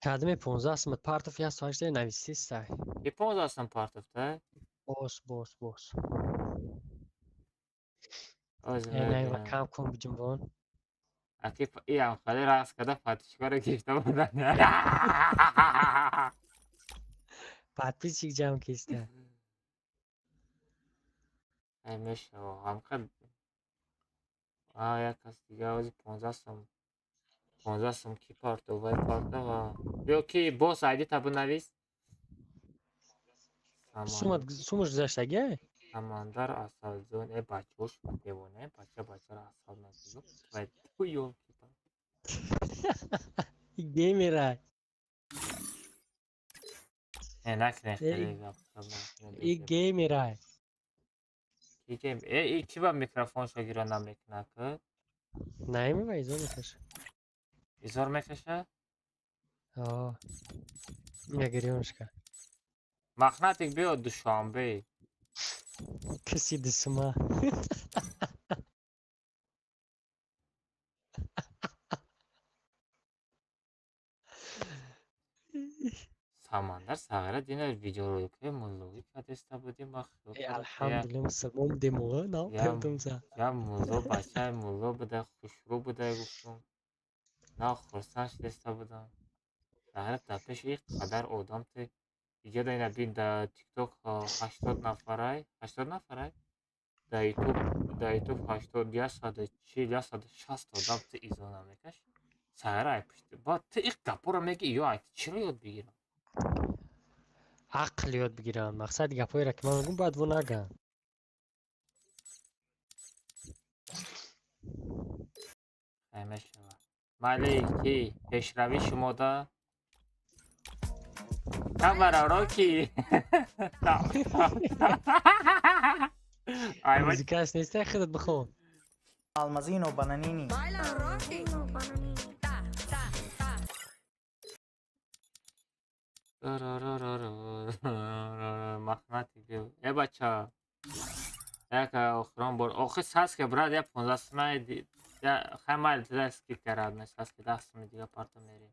Кадме 15 сумат партоф, як соат шуда нависистай. Ки 15 сум партофта? Бос, бос, бос. Оз Э, Наима, мебинам. кам кун биҷунбон. Аки иам хеле рақс карда подписчикаро гирифта будан. Подписчик ҷамъ киста. Ай, мешава. Ҳамқа а як кас дига ози 15 сум. 15 сум ки партов, вай партова. Биё, ки бос айди та бинавис. Сумат сумаш гузаштагия? Самандар Асалҷон, э, бачаҳо, шумо девона, бача бачаро асал нагӯ. Вай ту ёлки. Геймера. Не накунед хеле гап. И геймерай. Ки гейм? Э, и ки ба микрофоншо гиро намекунад ку? Наимова изор мекаша. Изор мекаша? О. Ина гирёншка. Махнатик биё Душанбе. Киси дисма. Самандар сағира дина видеороликҳои муллогӣ кардеста будем ма хиёл Э, кардам, ки алҳамдулилла, мусулмон будем о, я нафаҳмдумса. я мулло, бачаи мулло буда, хушрӯ буда, гуфтум. На хурсанд шудеста будам. Сағира дар пеши ин қадар одам ту иҷа да ина бин, дар тикток 80 нафарай, 80 нафарай? Дар ютуб, дар ютуб 80, 140, 160 одам ту изо намекашӣ. Сағира ай пушти. Баъд ту ин гапҳоро мегӣ, ё ай чиро ёд бигирам? Ақл ёд бигирам. Мақсади гапҳоеро ки ман мегӯм, бояд во нагӯям. Хай мешавад. Майли, ки пешравӣ шумода? Камараро ки? Ай ва Музикааш нест, худат бихон. Алмазино бананини. Алмазино бананини. Махнатик биё. Э бача. Як охирон бор. Охи саски брат, я 15 сумаи хай майли туда скидка рад саски 10 суми дига парто мерем.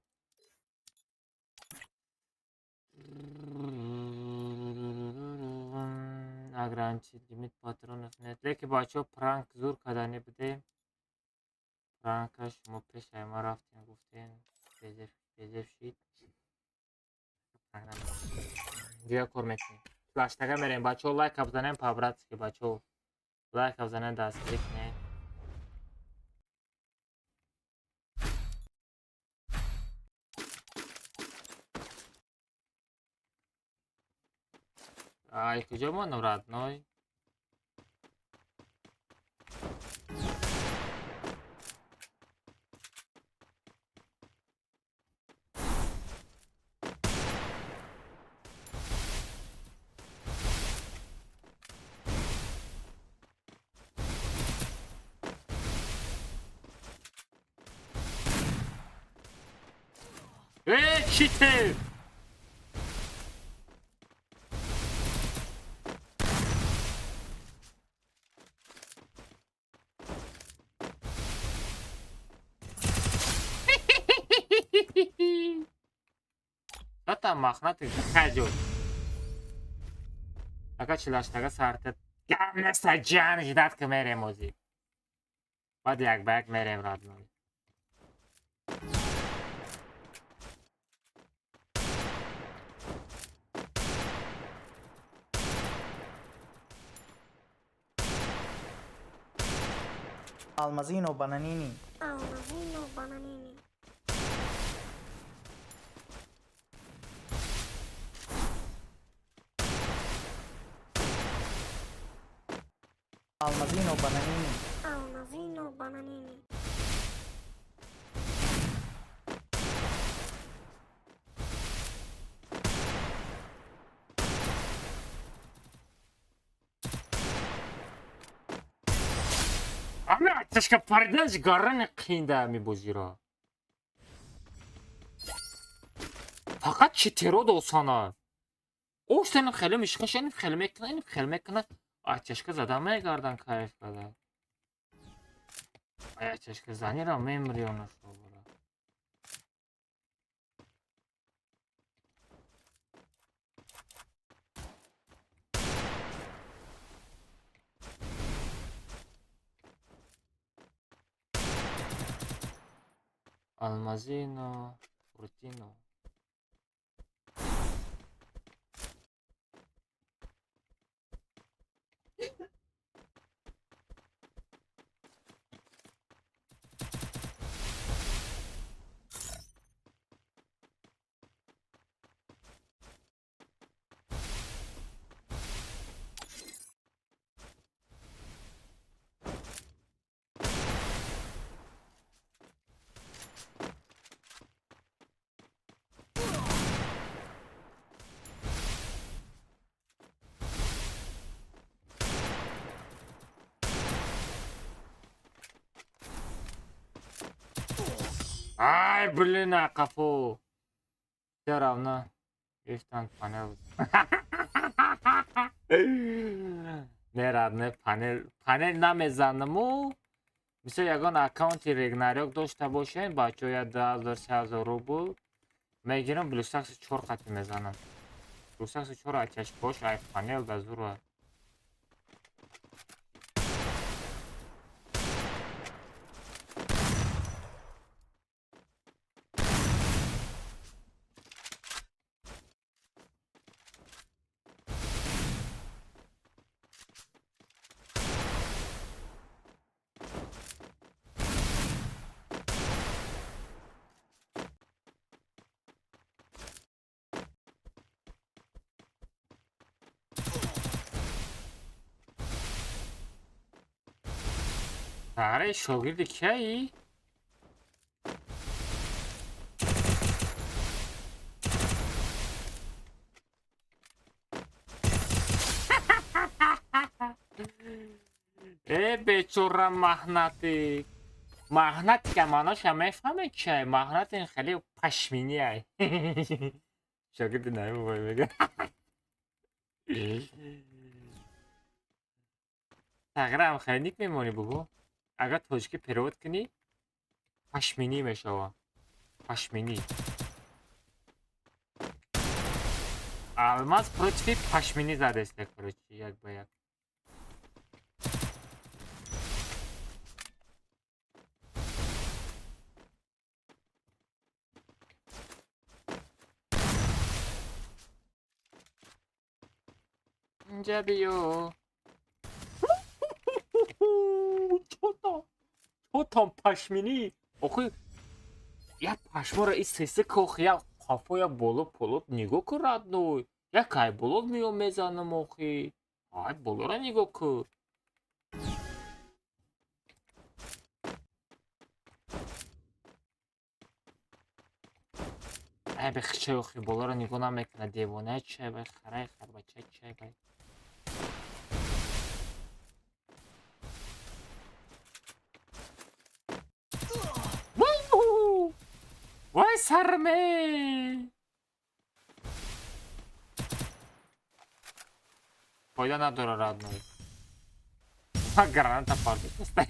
Ограничить лимит патронов нет. Леки бачаҳо пранк зур кардани будем. Пранка шумо пешаи ма рафтем, гуфтем, безеб безеб шид. Дига кор мекунем. Флаштага мерем бачаҳо, лайка бизанем по-братски бачаҳо. Лайка бизанем, дастгирӣ кунем. Ай куҷо мондам, родной? Э, читер! Тата махнатик хаҷо. Ака чилаштага сарта гам неста ҷан ждать ки мерем озӣ. Баъд як ба як мерем родной. Алмазино бананини. Алмазино бананини. Алмазино бананини. Алмазино бананини. Ами ташка париданш гарани қинда ами бозиро. Фақат читеро досана. Оштани хеле мишқаш, ин хеле мекунад, ин хеле мекунад. Ачашка зада мегардан кайф када. Ай ачашка занира мемри она шобара. Алмазино, Фрутино. Ай, блин, қафо. Всё равно. Гирифтан панел. Не, родной, панел намезанаму. Мисол ягон аккаунти Регнарёк дошта бошем, бачаҳо я 2000, 3000 рубл мегирам, Блюстакси 4 қати мезанам. Блюстакси 4 ачаш бош, ай панел да зура. Аре, шогирди кияи? Э, бечора маҳнатик. Маҳнатика маъноша мефаҳме чиай? Маҳнат ин хеле пашминиай. Шогирди наимовай мега. Тағирам хеле ник мемонӣ бугу? Агар тоҷикӣ перевод кунӣ, пашминӣ мешавад. Пашминӣ. Алмаз против пашминӣ задеста, короче, як ба як. Инҷа биё. Чотам пашминӣ. Охи як пашморо и сесе кох, як қафо, як боло полот нигоҳ кун, родной. Як ай болот меом мезанам, охи. Ай болоро нигоҳ кун. Ай бехчай, охи болоро нигоҳ намекунад, девона чай бай, харай харбача чай бай. Вай сарме! Фойда надора, родной. Граната пардоста.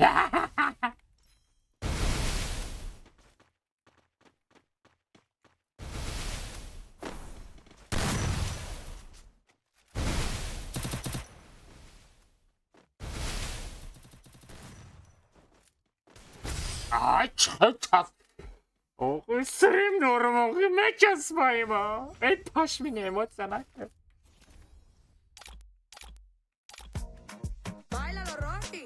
Ай, ча. Охи срим дорам, охи мечаспаема. Эй, пашмини эмоция накард. Báilalo, Rocky.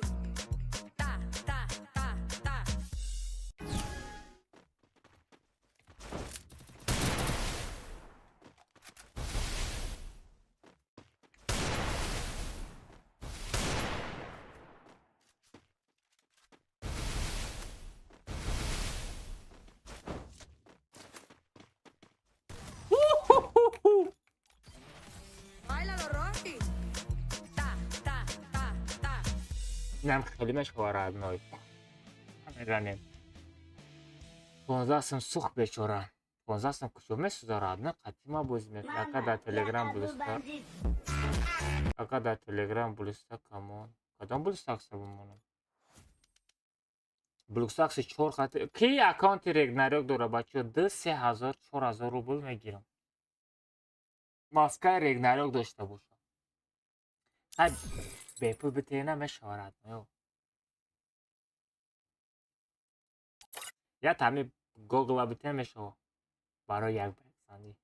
Ta, ta, ta, ta. Báilalo, Rocky. Ta, ta, ta, ta. Инам хеле мешавад, родной. Мезанем. 15 сум сӯхт бечора. 15 сум куҷо месӯза, родной? Қатима бозӣ мекунад. Ака дар Телеграм Блюстак. Ака дар Телеграм Блюстак камон. Кадом Блюстакса бимонам? Блюстакси 4 хати. Ки аккаунти Регнарёк дора, бачаҳо? 2, 3000, 4000 рубл мегирам. Маскаи Регнарёк дошта бошам. Ай бепул битея намешавад, родной. Я тами гогла битея мешавад. Барои як баяксанӣ.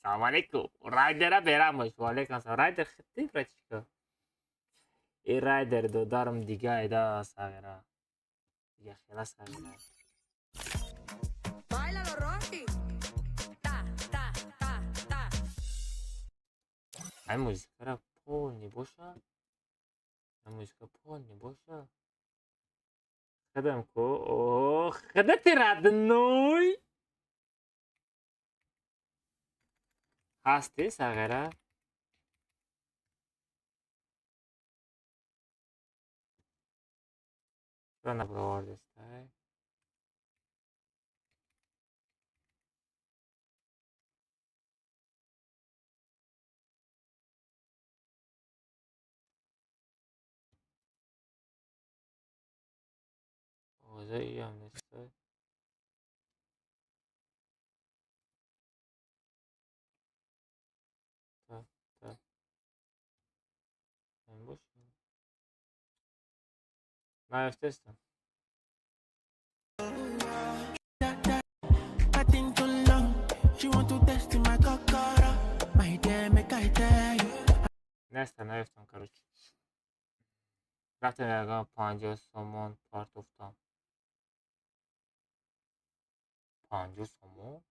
Салом алейкум. Райдера берам бош. Ва алейкум салом. Райдер хити, братишка. И райдер додарам дига айда сағира. Дига хела сағира. Báilalo, Rocky. Ta, ta, ta, ta. Ай музикара полный боша. Ай музика полный боша. Хадам ко. О, хадати родной. Ҳасти сағира? Чиро набровардестай? Тоза иам неста. Та, та. Бош. Наёфтестам. Неста, наёфтам, короче. Рафтам ягон 50 сомон партофтам. 50 сомон?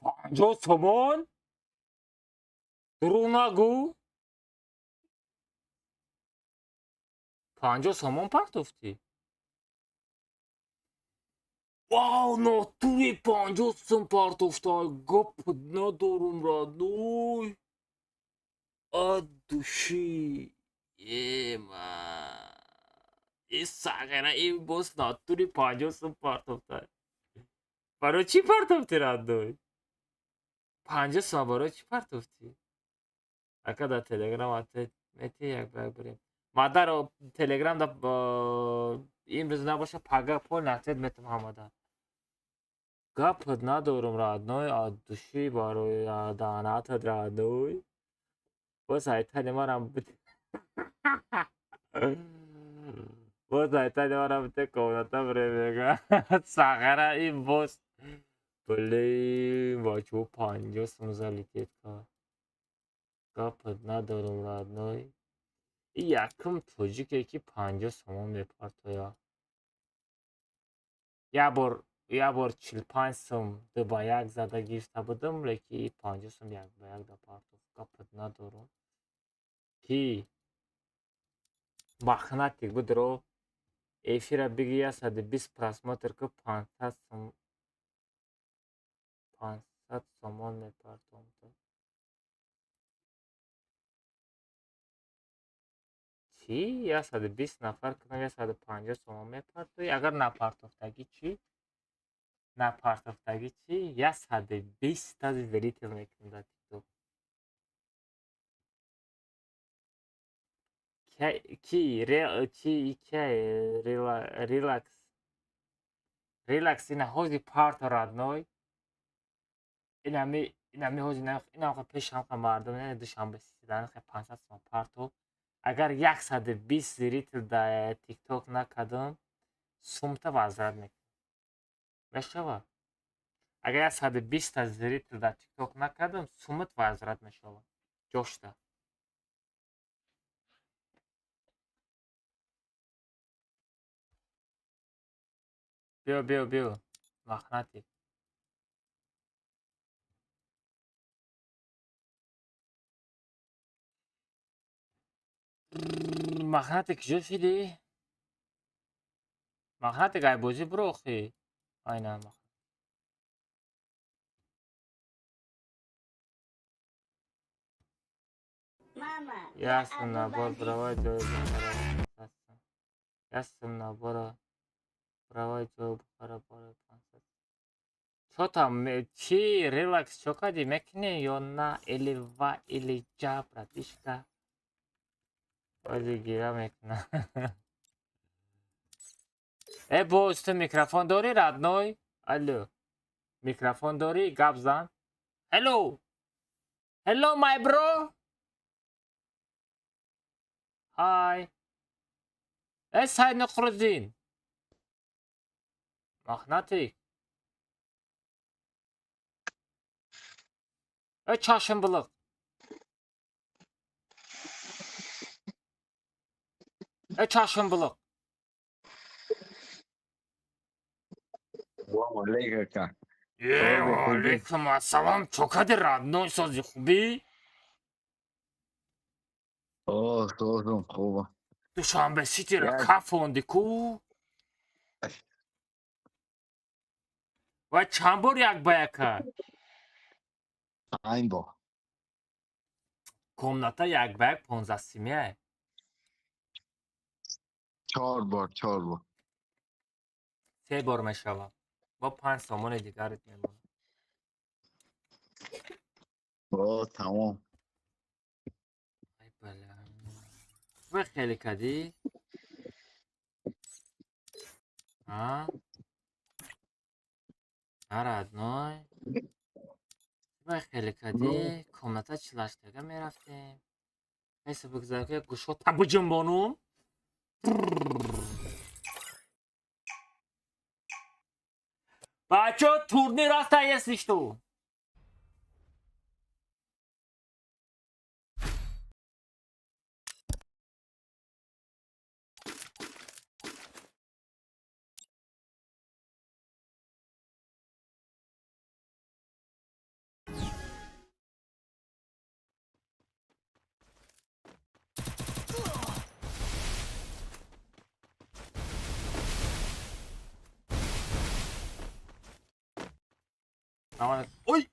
50 сомон? Дурӯғ нагӯ? 50 сомон партофтӣ? Вау, натури 50 сом партофта. Гап надорум, родной. От души. Ема. И сағира, и боз натури 50 сом партофта. Барои чӣ партофтӣ, родной? 50 сом барои чӣ партофтӣ? Ака дар телеграм мети як ба як бирем. Мадар телеграм да имрӯз набоша, пага пол натед метам ҳамада. Гап надорум, родной, от души барои даънатат, родной. Боз айтани марам боз айтани марам бите комната бирем мега. Сағара ин боз. Блин, бачо 50 сом залететь кард. Гап надорум, родной. И якум тоҷике ки 50 сомон мепартояд. Як бор 45 сом ду ба як зада гирифта будам, лекин 50 сом як ба як да партофт. Гап надорум. Ки махнатик будро эфира биги 120 просмотр ки 500 сом 500 сомон мепартом. Чӣ? 120 нафар кунам 150 сомон мепартоӣ? Агар напартофтагӣ чӣ? Напартофтагӣ чӣ? 120 та зритель мекунам дар TikTok. Ки чи ки релакс релакс ина ҳози парто, родной. Инами ҳози инамқа пеш ҳамқа мардум Душанбе сиданхе 500 сомон парто. Агар 120 зритель дар TikTok накардам, сумта возврат мекунам. Мешавад? Агар 120 та зритель дар TikTok накардам, сумат возврат мешавад. Ҷошта. Биё, биё, биё. Махнатик. Махнатик куҷо шидӣ? Махнатик ай бозӣ биро охи. Айна махнатик. Мама, я Ясен Абу набор Бандит. бировай ҷои бухара. Ясен набора бировай ҷои бухара барои 500. Чо там чӣ релакс чо кардӣ мекунӣ ё на или ва или ҷа братишка? Ози гира мекунам. Э боз ту микрофон дорӣ, родной? Алло. Микрофон дорӣ? Гап зан. Hello. Hello, my bro. Hi. Э Сайд Нуқруддин. Мохнатик. Э чашмбилиқ. Э чашмбилиқ. Салом алейк, ака. Е, Сози хубӣ? алейкум ассалом. Чо кади, родной, сози хубӣ? О, созум хуба. Душанбе Ситиро Як кафонди ку? Ва чанд бор як ба як кард? 5 бор. Комната як ба як 15 симия. 4 бор, 4 бор. Се бор мешавад. Бо 5 сомони дигарит мемонад. О, тамом. Ай бала. Ва хеле кардӣ? А? А, родной. Бай хеле кади, комната чилаштага мерафтем. Ҳайса бигзар ки гӯшо табуҷунбонум. Бачо, турнир аста, если что. Ой!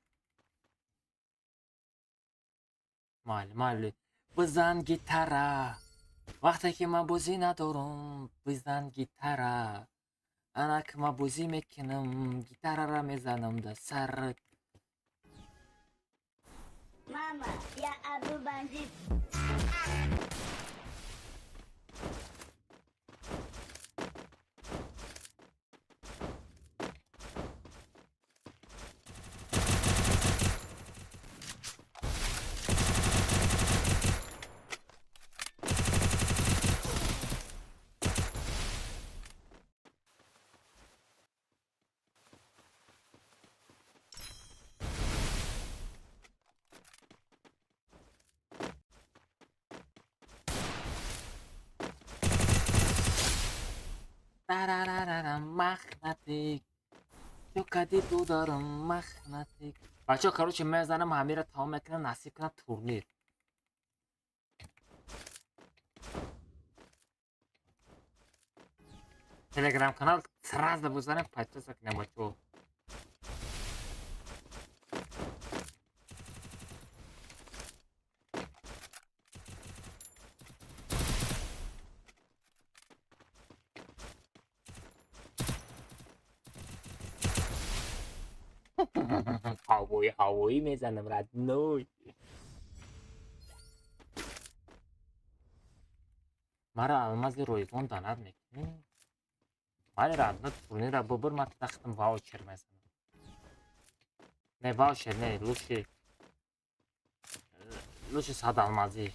Майли, майли. Бизан гитара. Вақте ки ман бозӣ надорам, бизан гитара. Ана ки ман бозӣ мекунам, гитарара мезанам дар сарат. Мама, я Абу Бандит. Тарарарара, махнатик. Чо кади ду дорам, махнатик. Бачо, короче, мезанам ҳамира тамом мекунам, насиб кунам турнир. Телеграм канал сразу бузанем, подписка кунем, бачо. Ҳавои ҳавоӣ мезанам, родной. Мара алмази ройгон донат мекунӣ? Вале родной, турнира бубур, ман тахтам ваучер мезанам. Не ваучер, не, лучше 100 алмазӣ.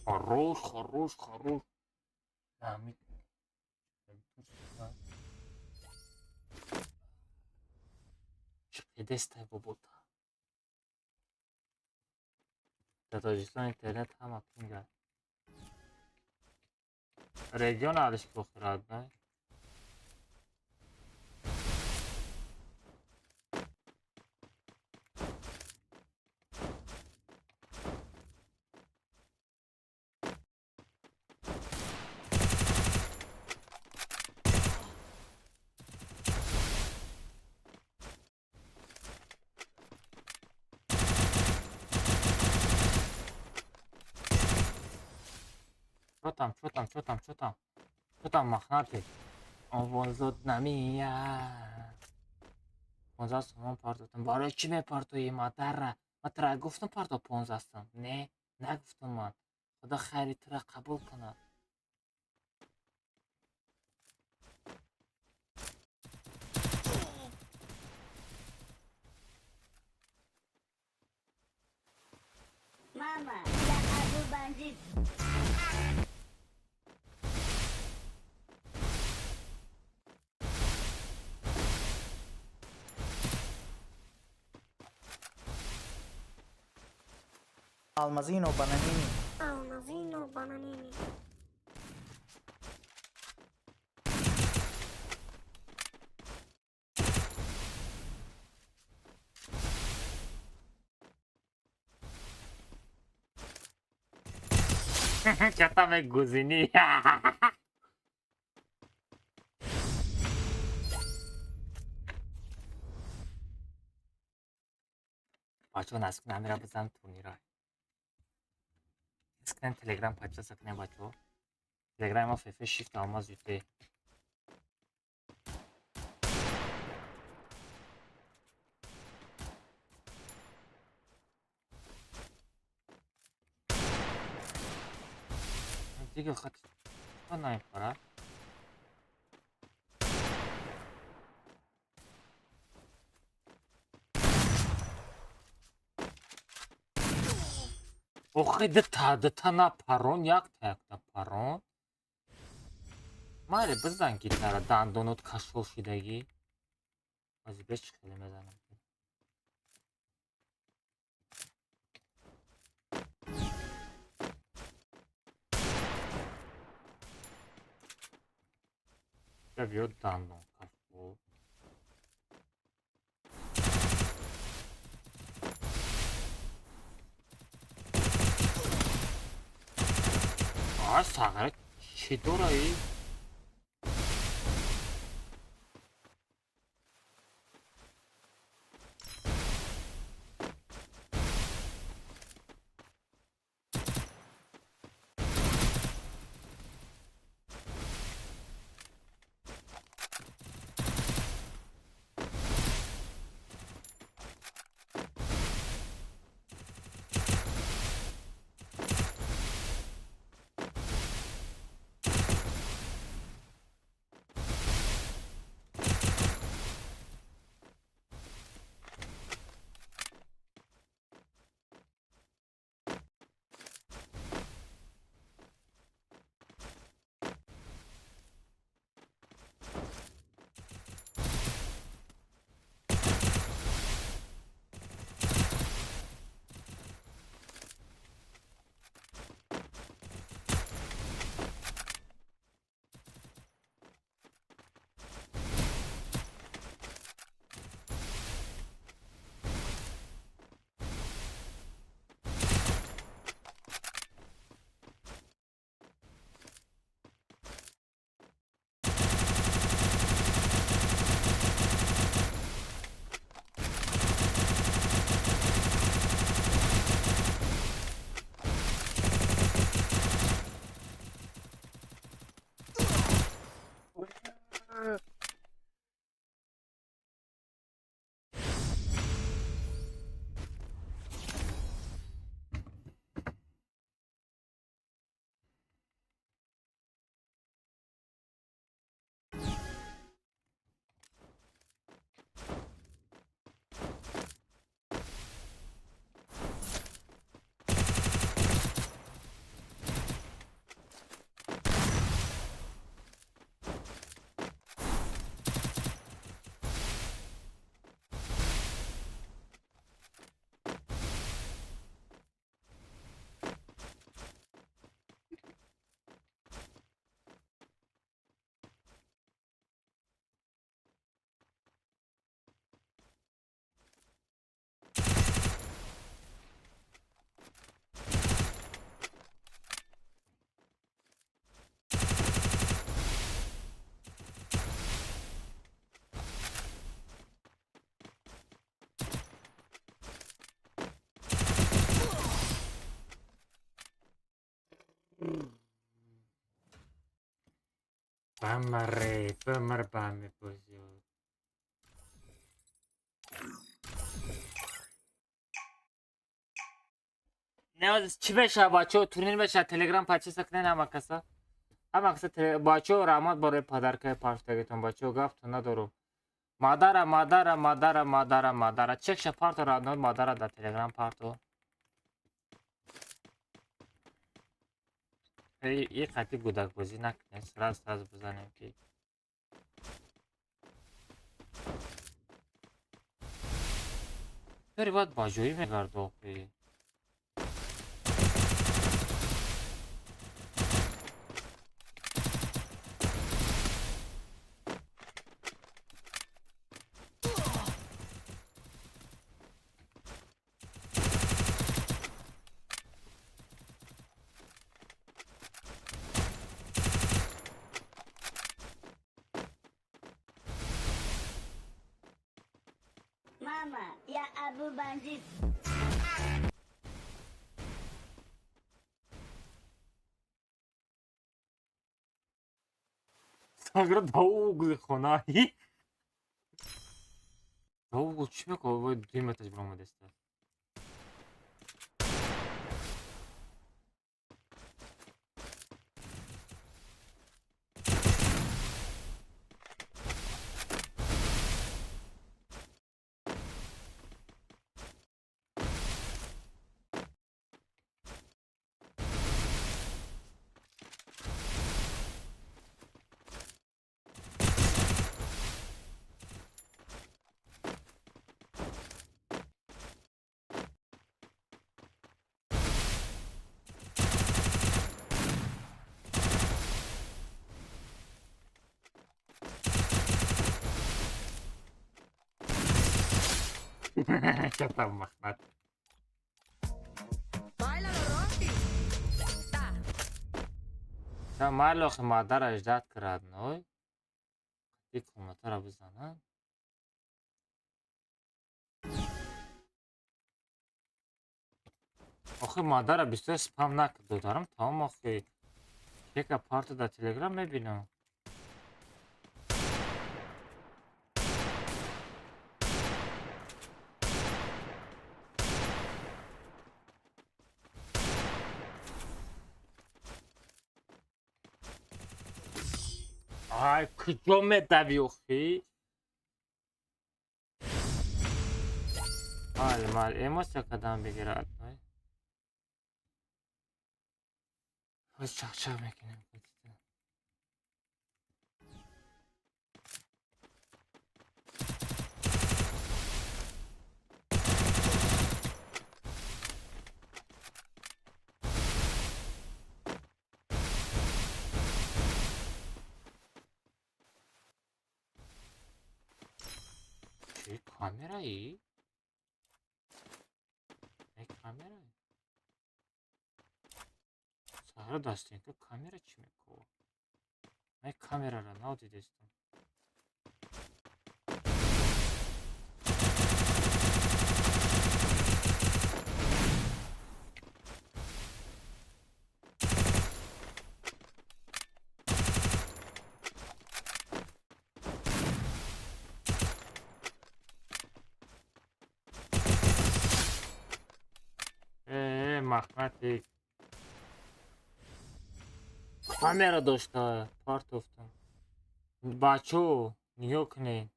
Хорош, хорош, хорош. Чиқидестай бобота. Дар Тоҷикистон интернет ҳама пинга. Регион алиш бохӯрад, не? Чо там, чо там, чо там, чо там? Чо там, мохнатый? Овозот намеяд. 15 сомон партотам. Барои чӣ мепартоӣ, мадара? Ман тура гуфтам парто 15 сом. Не, нагуфтам ман. Худо хайри тура қабул кунад. Мама, я Абу Бандит. Almazino Bananini. Almazino Bananini. Чатаме гузини. Бачо наск намира бизан турнира. Скрин Телеграм пача сакне бачо. Телеграм ма фефе шифт алмаз юте. Дига хат наипара. Охи дта на парон якта якта парон. Майли бизан гитара дандонот кашол шидагӣ. Аз беч хеле мезанам. Биё дандон кашол. А сағара чӣ дораи? Бамаре, бамар баме бозиё. Не, чӣ мешавад бачаҳо? Турнир мешавад, Телеграм подписка кунед ҳама каса. Ҳама каса бачаҳо раҳмат барои подаркаи паштагитон бачаҳо гафтон надорум. Мадара, мадара, мадара, мадара, мадара. Чекша парто родной мадара дар Телеграм парто. И қати гудакбозӣ накунед, сразу сразу бизанем ки бери бояд ба ҷоӣ мегард охи. Абу бандит. Сагра да угли хонаи. Да угл чӣ мекунад? Вой, дуюм этаж биромадеста. Чатам махнат. Báilalo, Rocky. Ta. Та майли, охи модараш ждать карад, ной. Қати комнатаро бизанад. Охи модара бисёр спам накард, додарам, тамом. Охи кека парто дар Телеграм мебинам. Ай, куҷо медавӣ охи? Майли, майли, эмоция кадам бигирад, ной. Ҳоз чақчақ мекунем. Чӣ камераи? Э, камера? Саҳро дастенка камера чӣ мекунад? Ман камераро нав дидестам. Э, махнати камера дошта, партофтам. Бачо, нигоҳ кунед.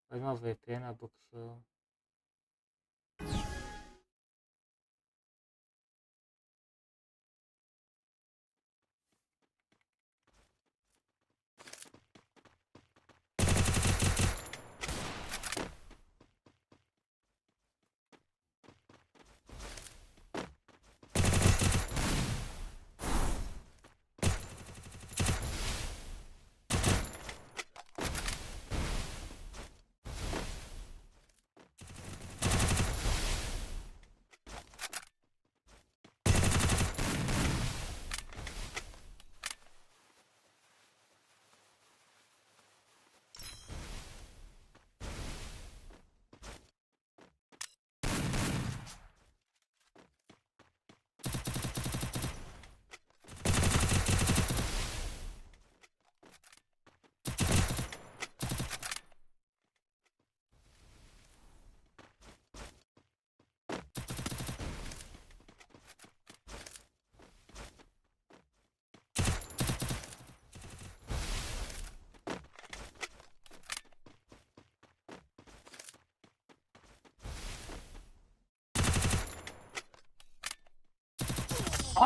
Баъд ман VPN-а бикушам.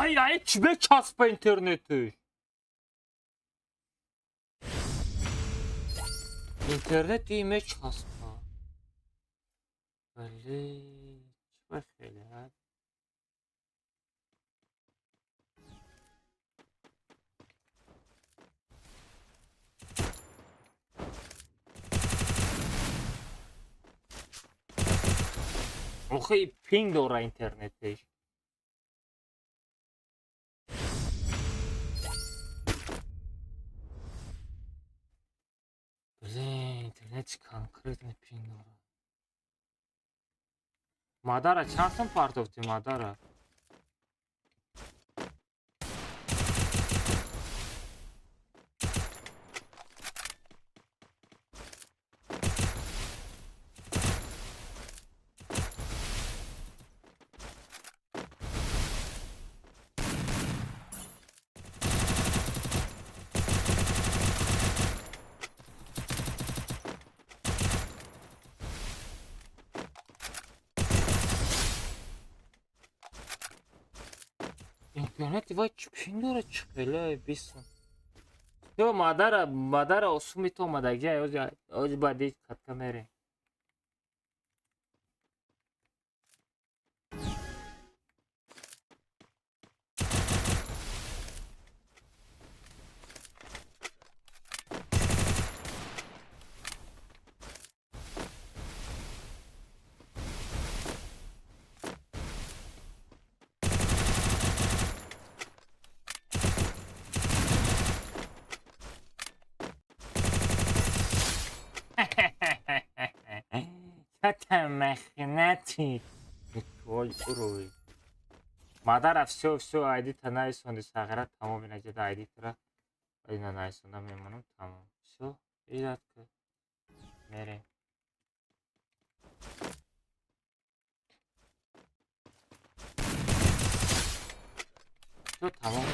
Ай, ай, чӣ мечаспа интернетиш? Интернети мечаспа. Вале, чӣ ба хеле ҳад? Охи пинг дора интернетиш. Блин, интернет конкретно пинг дора. Мадара чанд сум партофтӣ, мадара? Интернети вай чӣ пин дорад, чӣ хеле бисум. Ё мадара, мадара осуми то омадагӣ, ози баъди катка мерем. Махнати. Твой уровень. Мадара все, все, айди та найсонди сағира тамом инаҷада айди тра. Ина найсонда мемонам тамом. Все, идат ки. Мерем. Все тамом.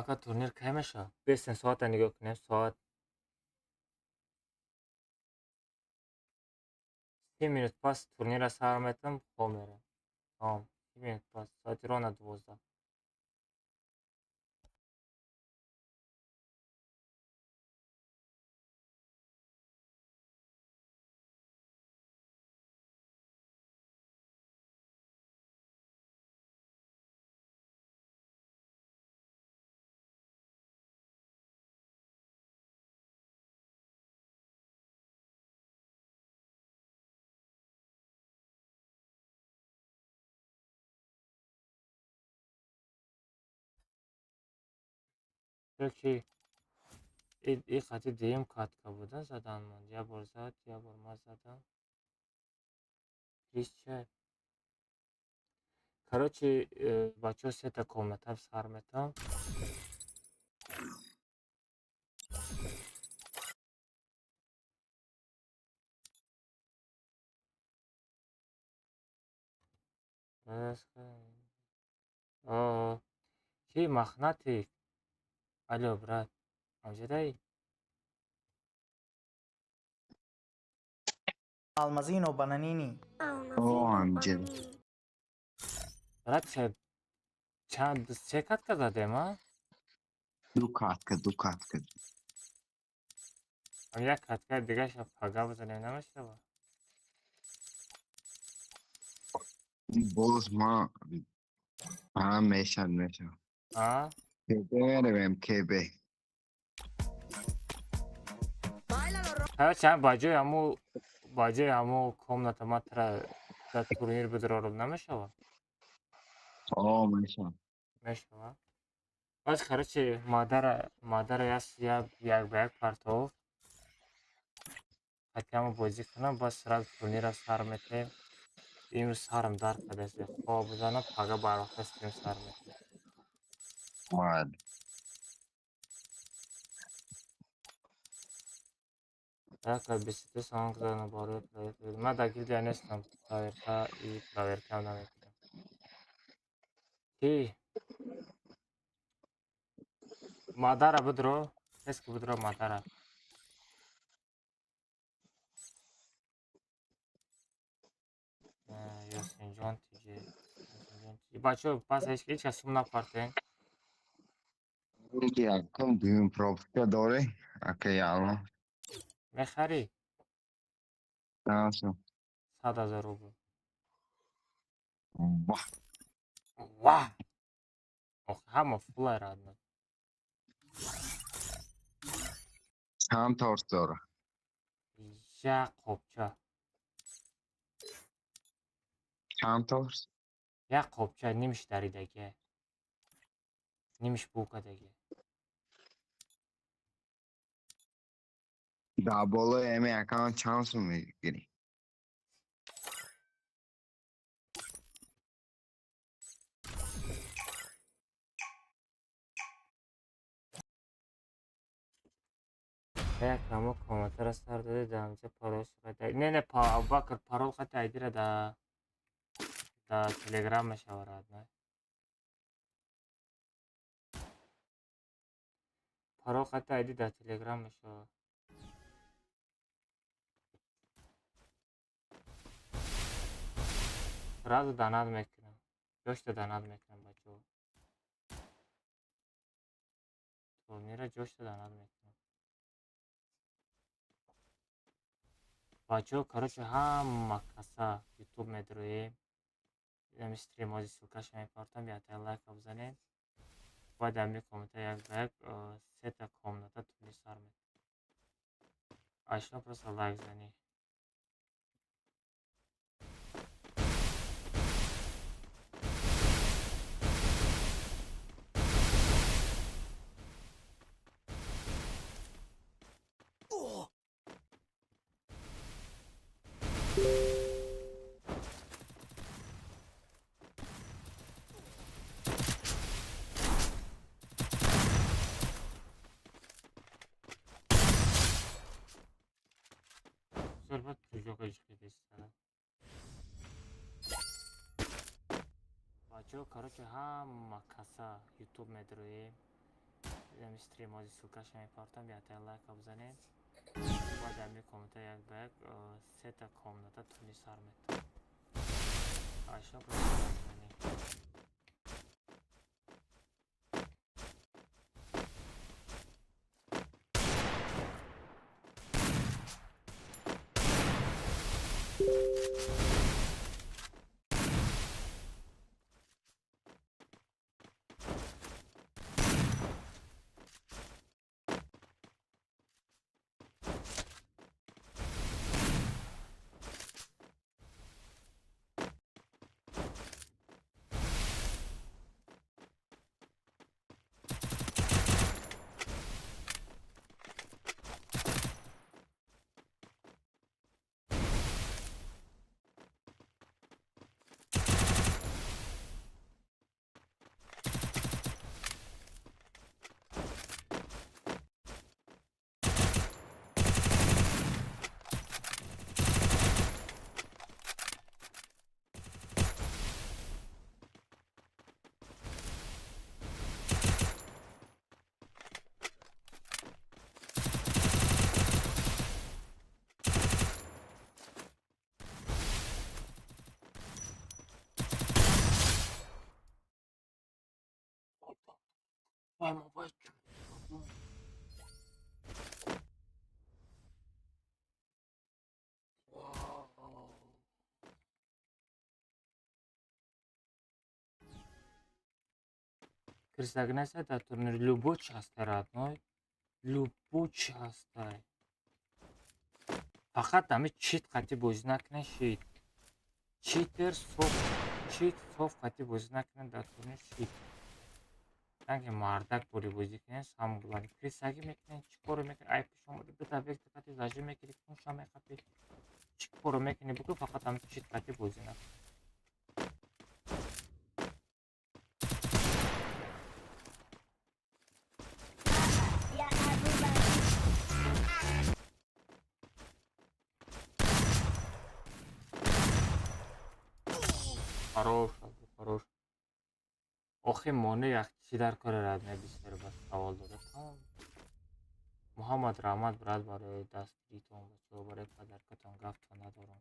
Ака турнир кай мешавад? Бесен соата нигоҳ кунем, соат 30 минут пас турнира сар метам, хоб мерем. Тамом, 30 минут пас, соати рона 12. Ки и хати дуюм катка буда задан монд. Я бор зад, я бор ма задам. Крис чай. Короче, бачаҳо сета комната сар метам. Ки махнати? Алло, брат, амҷадаи? Алмазино Бананини. О, амҷад. Брат, чанд се катка задем, а? Ду катка, ду катка. Ам як катка дигаша пага бизанем намешава? Боз ма ҳа мешад, мешад. А? КБ меравем, КБ. Короче, ба ҷои ҳамо комната ма тра дар турнир бидорам намешава? О, мешава. Мешава. Баъд короче, мадара як ба як партов. Ҳатямо бозӣ кунам, баъд сразу турнира сар метаем. Имрӯз сарам дард кардааст. Хоб бизанам, пага барвақта стрим сар метаем. Мад. Так, 22 сомон гузаронам барои проверка. Ман дар гилдия нестам. Проверка и проверка намекунам. Ки? Мадара бидро, тез ки бидро мадара. Ёсинҷон тиҷи. Бачаҳо, пас ҳеҷ кас сум напартен. Якум дуюм пропуска дорӣ, ака яло. Мехарӣ? Наша. 100 000 рубл. Вах. Вах! Ох, ҳама фулай радна. Чанд торт дора? Як қопча. Чанд торт? Як қопча нимш даридагия. Нимиш бу кадаги. Дар болои ами аккаунт чанд сум мегирӣ? Як ҳамо комментара сар дода, дар ҳамҷа парол қати. Не, не, Абубакр, парол қати айдира да Телеграм мешава, родной. Парол қати айди дар Телеграм мешава. Сразу донат мекунам. Ҷошта донат мекунам, бачаҳо. Турнира ҷошта донат мекунам. Бачаҳо, короче, ҳама каса ютуб медроем. Ами стрим ози ссылкаша мепартам, ятая лайка бизанед. Бояд ами комната як ба як сета комната турнир сар мекунам. Ашно просто лайк занӣ. Бачаҳо, короче, ҳама каса ютуб медроем. Ами стрим ози ссылкаша мепартам, ятая лайка бизанед. Бояд ами комната як ба як сета комната турнир сар мекунам. Ашно просто лайк занӣ. Вай, мобайл. Крисагнеса дар турнир любой чи ҳастай, родной. Любой чи ҳастай. Фақат ами чит қати бозӣ накунед, шит. Читер соф, чит соф қати бозӣ накунед дар турнир шит. Танки мардак бори бозӣ кунед, сам главный. Крисаги мекунед, чӣ коро мекунед, ай пеш омада бита вектор қати зажим мекунӣ, кунша мехапӣ. Чӣ коро мекунӣ, бикун, фақат ами чит қати бозӣ накун. Я Абубакр. Хорош, хорош. Охи моне як чӣ дар кори рад мебисер ба савол дода. Тамом. Муҳаммад, раҳмат, брат, барои дастгиритон, бачаҳо, барои подаркатон гафто надорам.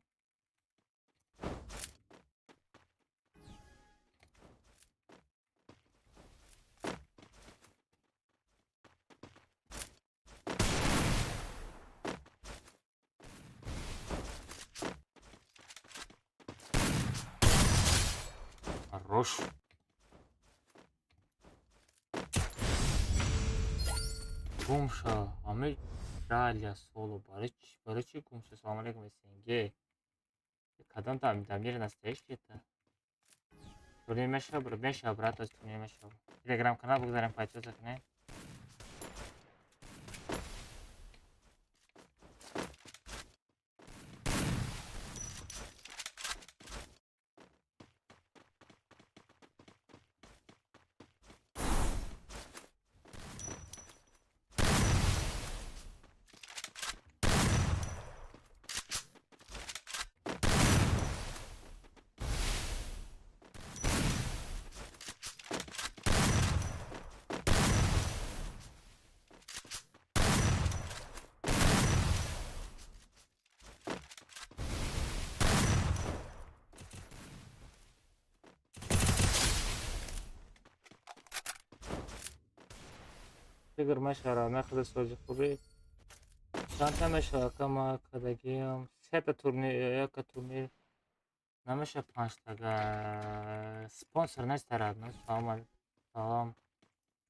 Хорош. Гумша, ами Даля соло барои чӣ, барои чӣ гумша? Салом алейкум, СНГ. Кадом там Дамир настоящий это? Турнир мешава, мешава, брат, аз турнир мешава. Телеграм канал бигзарем, подписаться кунем. Фигур мешава, нахӯда сози хубӣ. Чандта мешава, кама кадагиам. Сета турнир, яка турнир. Намеша панҷтага. Спонсор нест родной. Салом алейкум. Салом.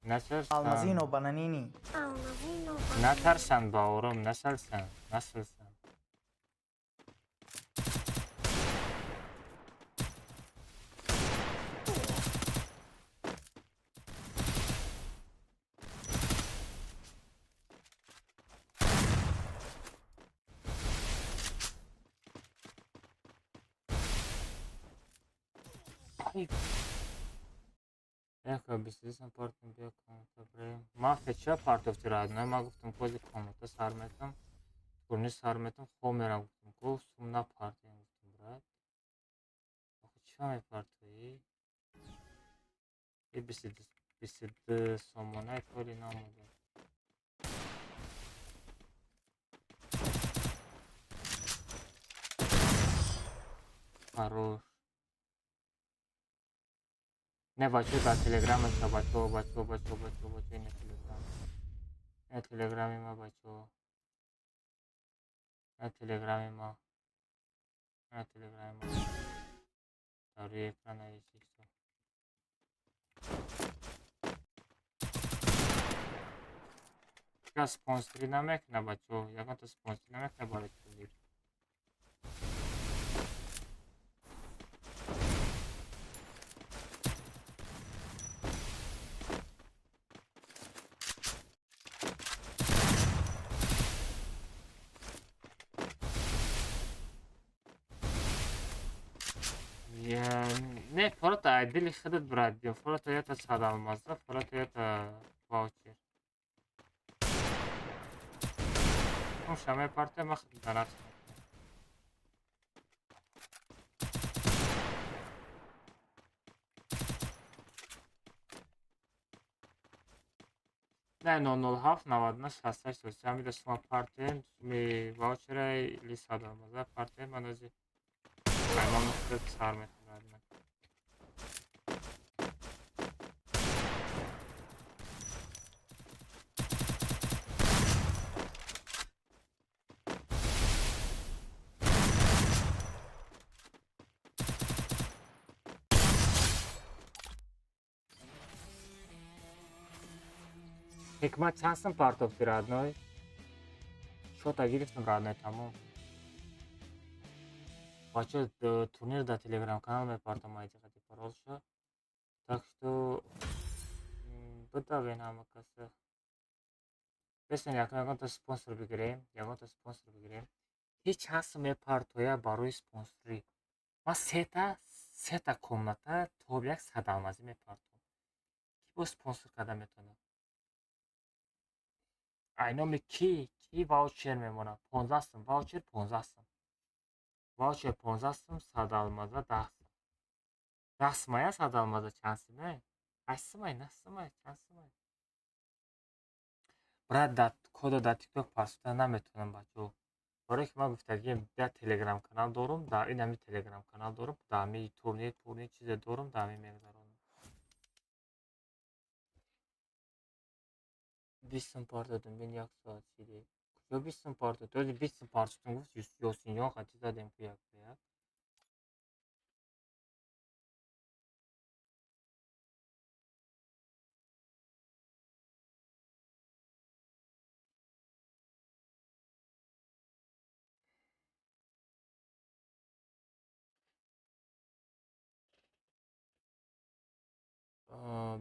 Натарсан. Алмазино Бананини. Алмазино. Натарсан, баурум, насалсан, насалсан. Яка бисту партум бия комната бре. Мафия ча партофти родной? Ма гуфтам кози комната сар метам. Турнир сар метам, хоб мерам гуфтам. Ко сум на партиям гуфтам, брат. Охи ча мепартоӣ? И 22 сомонаи коли намуда. Хорош. Не, бачо, дар телеграм аста, бачо, бачо, бачо, бачо, бачо, ина телеграм. Ина телеграми ма, бачо. Ина телеграми ма. Ина телеграми ма. Дар рӯи экран нависишто. Спонсорӣ намекуна, бачо. Ягонта спонсорӣ намекуна барои турнир. Не, фората айдили худат, брат, ё фората ята сад алмаза, фората ята ваучер. Шаме парте ма дарат. Не, 007 99 68 33 ҳамида сума партем, суми ваучера или сад алмаза партем, ман ози аймон худат сар метам, родной. Ҳикмат чанд сум партофти, родной? Шота гирифтам, родной, тамом. Бачо, турнир дар телеграм канал мепартам, айди қади паролша. Так что бидавен ҳама каса. Бесен ягонта спонсор бигирем, ягонта спонсор бигирем. Ҳеҷ чанд сум мепартоя барои спонсорӣ. Ман сета комната то як сад алмазӣ мепартом. Ки бо спонсор карда метавонад? Айноми ки ваучер мемонад? 15 сум, ваучер 15 сум. Ваучер 15 сум, сад алмаза 10 сум. 10 сумая сад алмаза чанд сумай? 8 сумай, 9 сумай, чанд сумай? Брат, дар кода дар TikTok пасуда наметавонам, бачо. Барое ки ман гуфтагием, як телеграм канал дорум, дар ин ҳами телеграм канал дорум, дар ҳами турнир, чизе дорум, дар ҳами мегузаронам. 20 сум партодум, бин як соат шиде. Куҷо 20 сум партод? Ози 20 сум партодум гуфт, Ёсинҷон хати задем ку як ба як.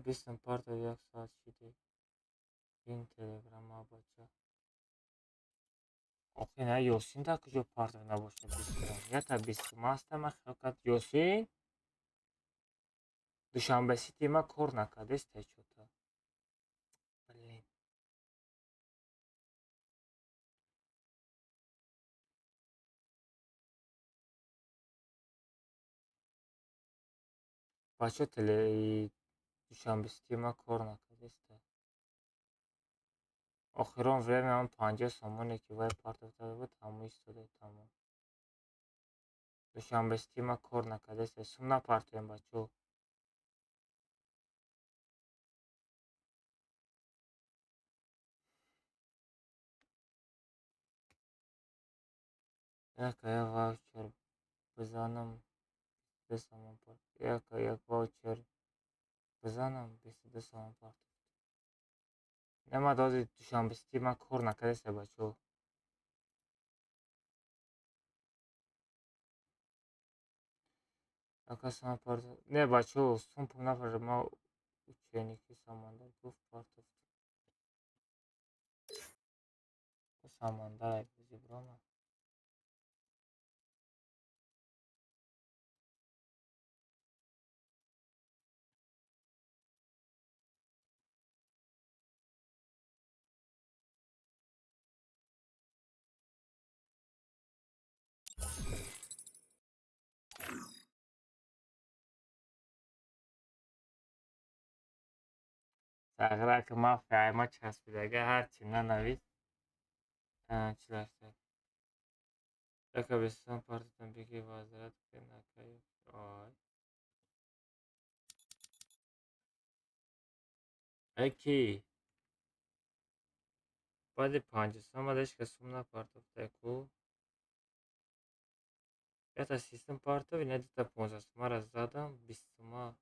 Бистам партов, як соат шиде. Ин телеграма, бача. Охи на, Ёсин дар куҷо партов набошад 20 сум? Ята 20 сум ҳастам, ман хиёл кард Ёсин Душанбе Сити ма кор накардест чота. Блин. Бача, теле Душанбе Сити ма кор накардеста. Охирон время ҳам 50 сомоне ки вай партов дода буд, ҳамон истода, тамом. Душанбе Сити ма кор накардеста. Сум напартоем, бачаҳо. Яка як ваучер бизанам, 2 сомон парт. Яка як ваучер бизанам, 22 сомон парт. Нема дози Душанбе Сити ма кор накардеста, бачаҳо. Ака, сум парт. Не, бачаҳо, сум пул напардо, ма ученики Самандар гуфт партофт. Самандар бозӣ биромад. Сағира, ки мафия ма часпидага, ҳарчи нанавис. 48. Яка 20 сом партотон бигир, возврат кун, ака. Ой. Ай ки? Баъди 50 сом ҳеҷ кас сум напартофта ку. Ята 30 сум партов, ина дута 15 сумаро задам, 20 сума.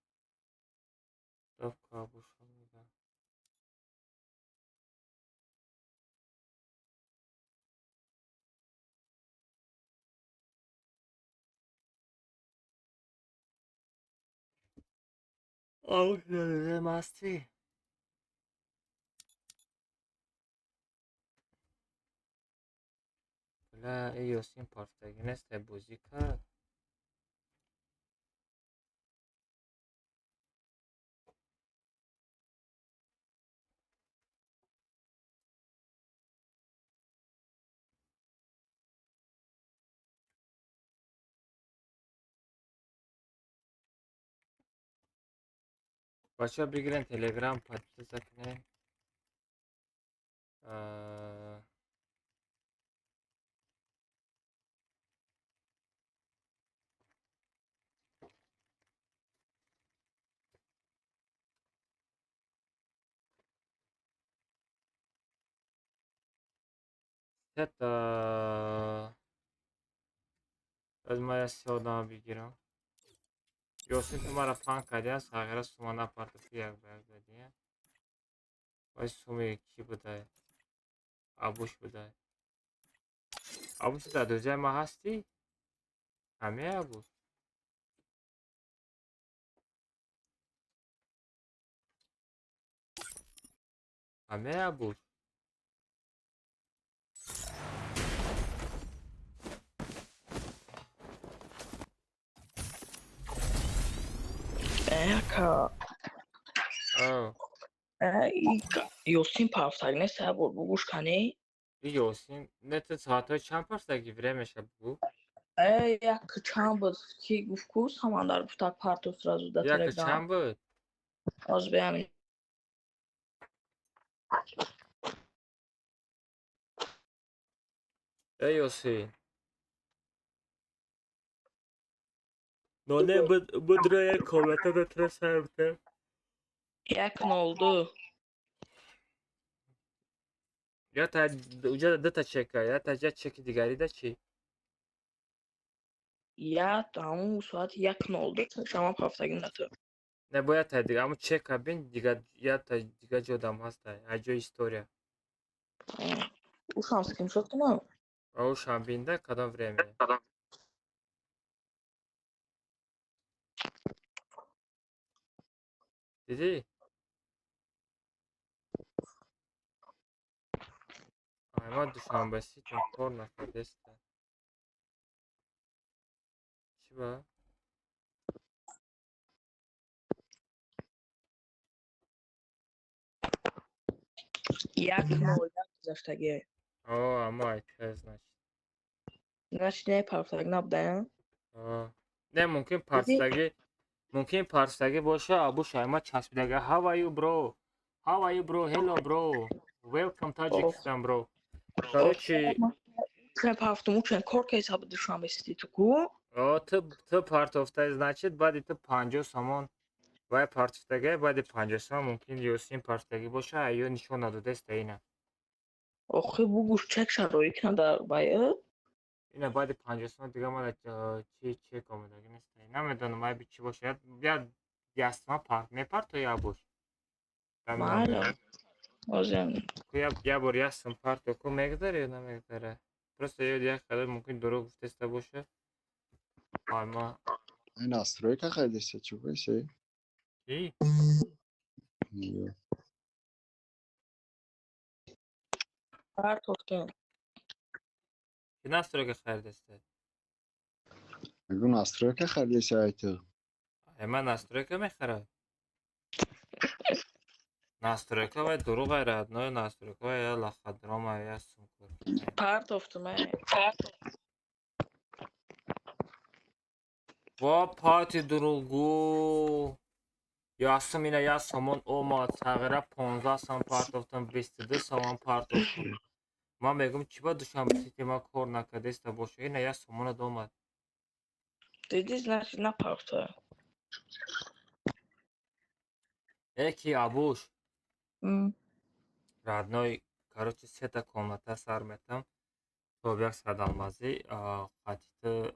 Доб кабушо мегӯям. Ҳастӣ? Бля, э Ёсин партофтагӣ нест, бозӣ кард. Бачаҳо, бигирен телеграм, подписаться кунед. Сета аз ма я се одама бигирам. Ёсин, ту маро паҳн кардия, Сағира сума напартофти, як ба як дадия. Вай суми кӣ будай? Абуш будай. Абуш, ту дар дӯзаи ма ҳастӣ? Ҳамеи Абуш? Ҳамеи Абуш? Ака. О. Ёсин партофтагӣ нест, бор бугӯш канӣ? И Ёсин, не, ту соатҳои чанд партофтагӣ, времяша бугӯ. Э, як чанд буд, ки гуфт ку Самандар гуфтак партоф сразу да Яка телеграм. чанд буд? Ҳозир биям. Э Ёсин. Ноне будро як комната да туро сар битам. 1:02. Ята уҷа дута чека, ята ҷа чеки дигарида чӣ? Я ҳамун соати 1:02 шама партофтагим да ту. Не, бояд та дига, ҳамун чека бин, дига ята дига ҷодам ҳаста, ай ҷои история. Ушам скриншот кунам? Ушам бинда, кадом время. Дидӣ? Ма Душанбе Ситим кор накардеста. Чӣ ба? Як нол як гузаштагӣ. О, ама айта, значит. Значит, не партофтагӣ набуда, О. Не, мумкин партофтагӣ боша, Абу Шайма часпидага. How are you, bro? How are you, bro? Hello, bro. Welcome Tajikistan, bro. Короче, Чун партофтум, чун кор ка ҳисоб Душанбе Сити ту ку? О, ту партофта, значит, баъди ту 50 сомон вай партофтага, баъди 50 сомон мумкин Ёсин партофтагӣ боша, ё нишон надодаста ина. Охи бугуш чек шароит кунам дар баъд. Ина баъди 50 сомон дига мана чи чек омадагӣ нест. Намедонам айби чӣ боша. Я ястма парт мепартои Абуш. Майла. Озем. Я бор ястм парто ку мегзаре ё намегзаре? Просто ё як қадар мумкин дурӯғ гуфтеста боша. Ай ма Ай настройка харидеста чӣ боисе? Ки? Ё. Партофтум. Ки настройка харидеста? Мегӯ настройка харидеста ай ту. Ай ман настройка мехарам. Настройка вай дурӯғ ай родной настройка вай я лоходром ай я сумкор. Партофтум, ай. Ва пати дурӯғгӯ. Ясм ина я сомон омад, сағира 15 сом партофтам, 22 сомон партофтам. Ман мегӯм чӣ ба Душанбе Сити ма кор накардаиста боша, ина я сомонат омад. Диди, значит, напартоя. Э ки Абуш. Родной, короче, сета комната сар метам. То як сад алмазӣ, қатиту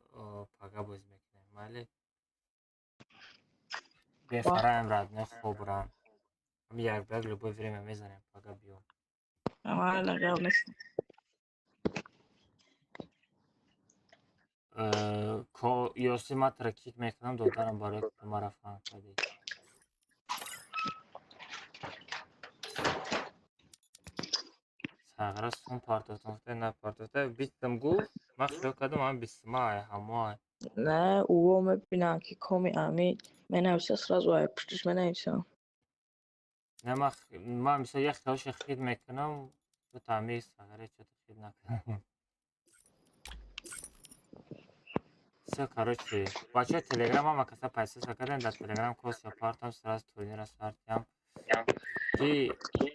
пага боз мекунем, майли? Бефараем, родной, хобрам. Ҳами як ба як любое время мезанем, пага биём. Майла, гап нест. Ёси ман тра кик мекунам, додарам барои ки ту маро фаҳм кардӣ. Сағира сум партофтам, гуфта напартофта, бистам гуфт, ман хиёл кардам ҳам бистума ай, ҳамо ай. Не, ӯ мебинам ки коми ами менависа сразу ай пуштиш менависам. Не, ман мисол як хиёлша хит мекунам, ту ами сағира чото хит накунам. Всё, короче, бачаҳо Телеграм ҳама каса подписаться кардем, дар Телеграм косия партам, сразу турнира сартиям. Ки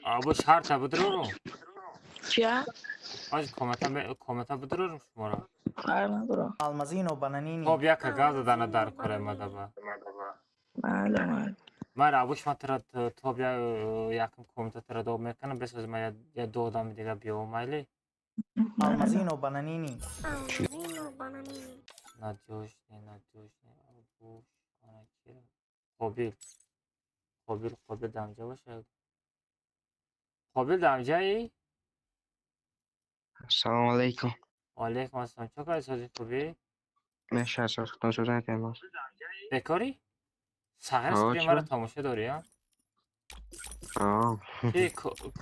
Абуш ҳарта бидурорум? Чия? Оз комната бидурорум шуморо. Хайр надорам. Алмазино Бананини. Хоб яка газ дадана дар кора мадаба. Майла, майла. Ман Абуш ман тра тоб якум комната тра доб мекунам, бесоз ман я ду одами дига биёвам, майли? Алмазино Бананини. Алмазино Бананини. Надёжный, надёжный, Абуш, ана ки? Қобил. Қобил, Қобил дамҷа боша. Қобил дамҷаи? Ассалому алайкум. Ва алайкум ассалом. Чӣ кор созӣ хубӣ? Меша сохтан созан кардам. Бекорӣ? Сағир Ҳо, стрим маро чӣ? тамошо дорӣ, а? Ҳо. Ки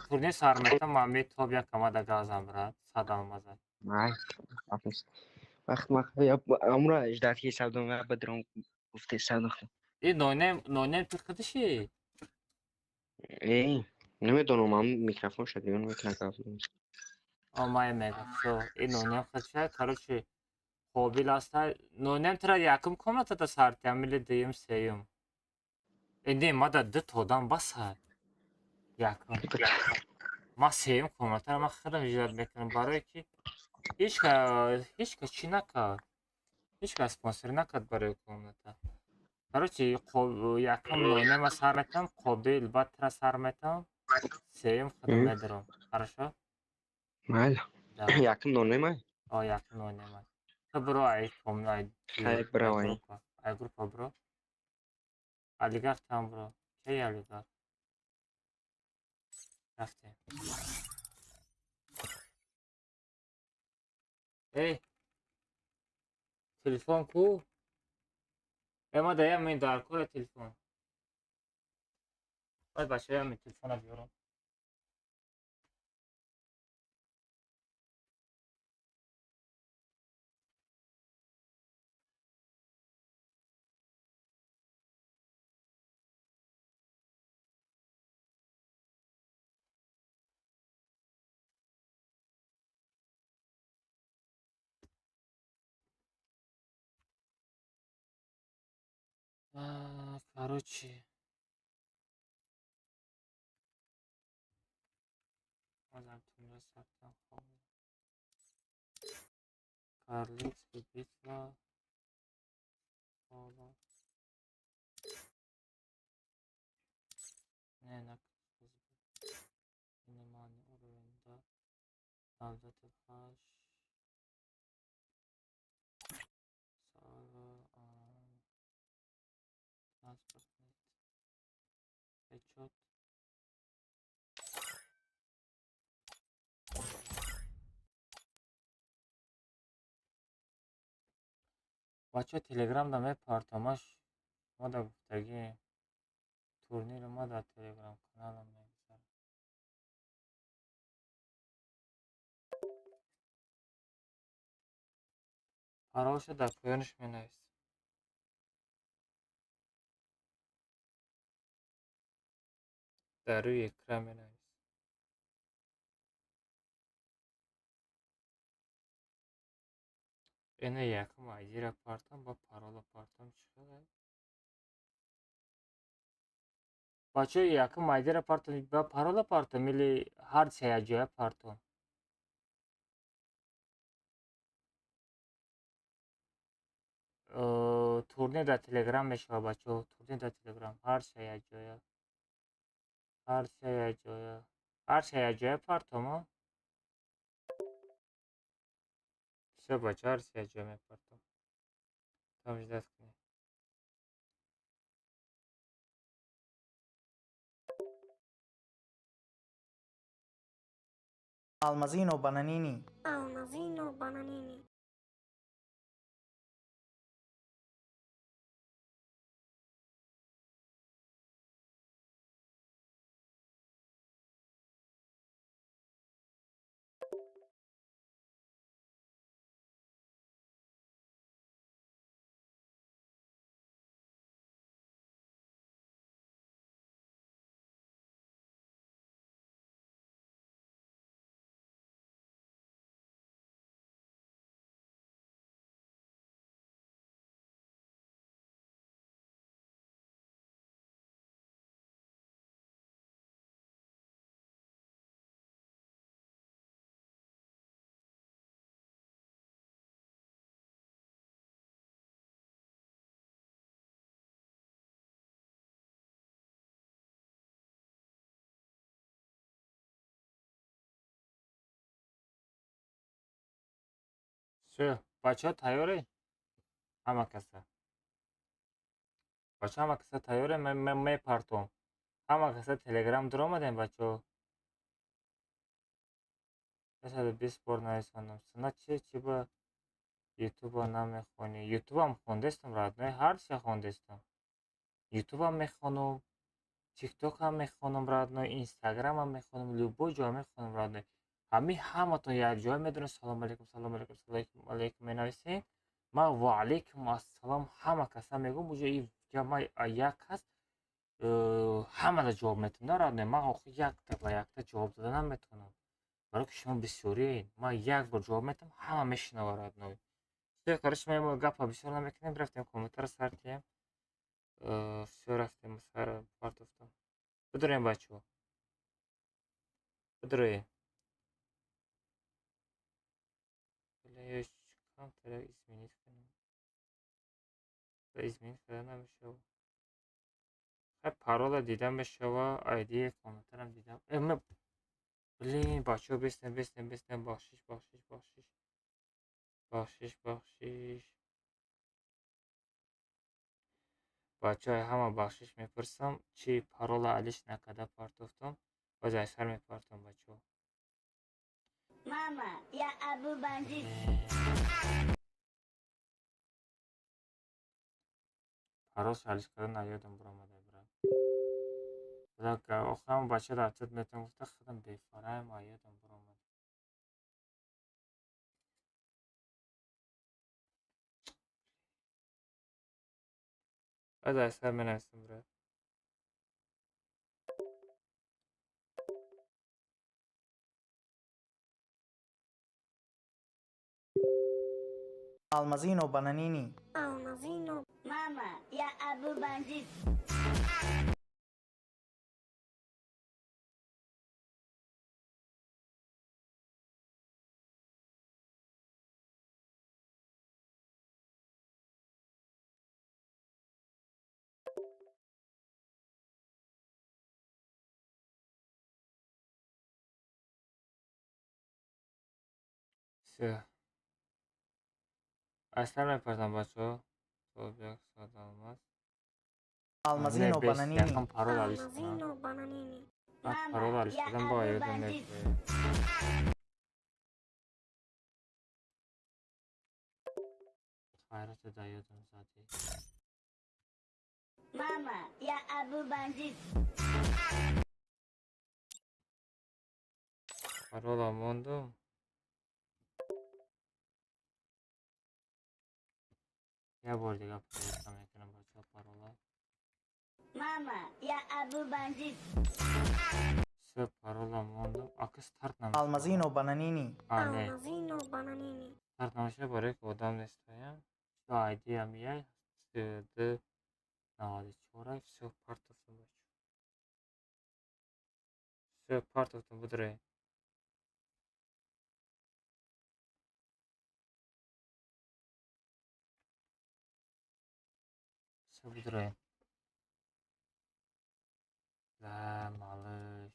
турнир сар метам, ман метоб як камада газам брат, сад алмаза. Ай, хафиз. Вақт ма я амра ждать ки савдом ва бадром гуфте савдохтам. И нонем, нонем ту худиши? Эй, намедонам, ам микрофон шад, ён мекна гап. О, май мега, всё. И нонем худша, короче, қобил аста. Нонем тра якум комнатата сартиам или дуюм, сеюм? Э, не, мада ду одам баса. Якум. Ма сеюм комнатаро ман худам ждать мекунам, барое ки ҳеҷ ка чӣ накард. Ҳеҷ кас спонсорӣ накард барои комната. Короче, якум нонема сар метам, Қобил, баъд тра сар метам, сеюм худам медаром. Хорошо? Майла. Давай. Якум нонема? О, якум нонема. Ту биро ай комна, ай Хай, ай бирав ай. группа. Ай группа биро. Олигарх там биро. Кей олигарх? Рафтем. Эй, телефон ку? Э, ма даям ин дар кора телефон. Баъд бачаям ин телефона биёрам. Короче, бозам турнир сартам хоб. Карлицкий битва. Хола. Не, на минимальный уровень, да. 98. Транспортный отчет. Бачаҳо, Телеграмда мепартомаш. Мо да гуфтагӣ, турнири ма дар Телеграм каналам мегузарад. Паролша дар поёнаш менависем. Дар рӯи экран менависем. Ина якум айдира партом, ба парола партом, чӣ хеле? Бачаҳо, якум айдира партом, ба парола партом или ҳар се якҷоя партом? Турнир дар Телеграм мешавад, бачаҳо, турнир дар Телеграм, ҳар се якҷоя. Ҳар се якҷоя. Ҳар се якҷоя партом, а? Всё, бачаҳо, ҳар се якҷоя мепартом. Там ждать кунед. Алмазино Бананини. Алмазино Бананини. Всё, бачаҳо, тайёре? Ҳама каса. Бачаҳо, ҳама каса тайёре? Ман мепартом. Ҳама каса Телеграм дуромадем, бачаҳо? 120 бор нависондам. Сина чи чи ба Ютуба намехонӣ? Ютубам хондестам, родной, ҳар чиза хондестам. Ютубам мехонам, Тиктокам мехонам, родной, Инстаграмам мехонам, любой ҷо мехонам, родной. Ҳамин ҳаматон якҷоя медонед, салом алейкум, салом алейкум, салом алейкум менависем. Ман ва алейкум ассалом ҳама каса мегӯм, уҷо ма як кас ҳамада ҷавоб метавонам, на, родной, ман охи якта ба якта ҷавоб дода наметавонам. Барои ки шумо бисёриед, ман як бор ҷавоб метавам, ҳама мешунава, родной. Всё, короче, мо гапа бисёр намекунем, рафтем комментаро сар кием. Всё, рафтем сар партофтам. Бидурем, бачаҳо. Бидуроем. Бля, камтар изменить кунем. Изменить карда намешава. Хай, парола дида мешава, айдии комментарам дида. Блин, бачаҳо, бестем, бестем, бестем, бахшиш, бахшиш, бахшиш. Бахшиш, бахшиш. Бачаҳо, ҳама бахшиш мепурсам, чи парола алиш накарда партофтам, боз аз сар мепартом, бачаҳо. Мама, я Абу Бандит. Парол алиш карда наёдам биромада, брат. Охирам бача дар тут метавон гуфта, худам бефараем, ёдам биромада. Баъд аз сар менависам, брат. Алмазино Бананини. Алмазино. Мама, я Абу Абу Бандит. Всё. Аслан мепардам, бачаҳо. То як соат алмаз. Алмазино бананини. Якам парол алиш кунам. Алмазино бананини. Баъд парол алиш кардам, бо ёдам мекунем. Хайрата да ёдам задӣ. Мама, я Абу Бандит. Парола мондум. Я бор дига проверка мекунам, бачаҳо, парола. Мама, я Абу Бандит. Всё, парола мондум. Ака старт намешавад. Алмазино бананини. А, не. Алмазино бананини. Старт намешавад, барое ки одам нестоям. Всё, айдиам яй. Д 94. Всё, партофтум, бачаҳо. Всё, партофтум, будре. Всё, будре. Да, малыш.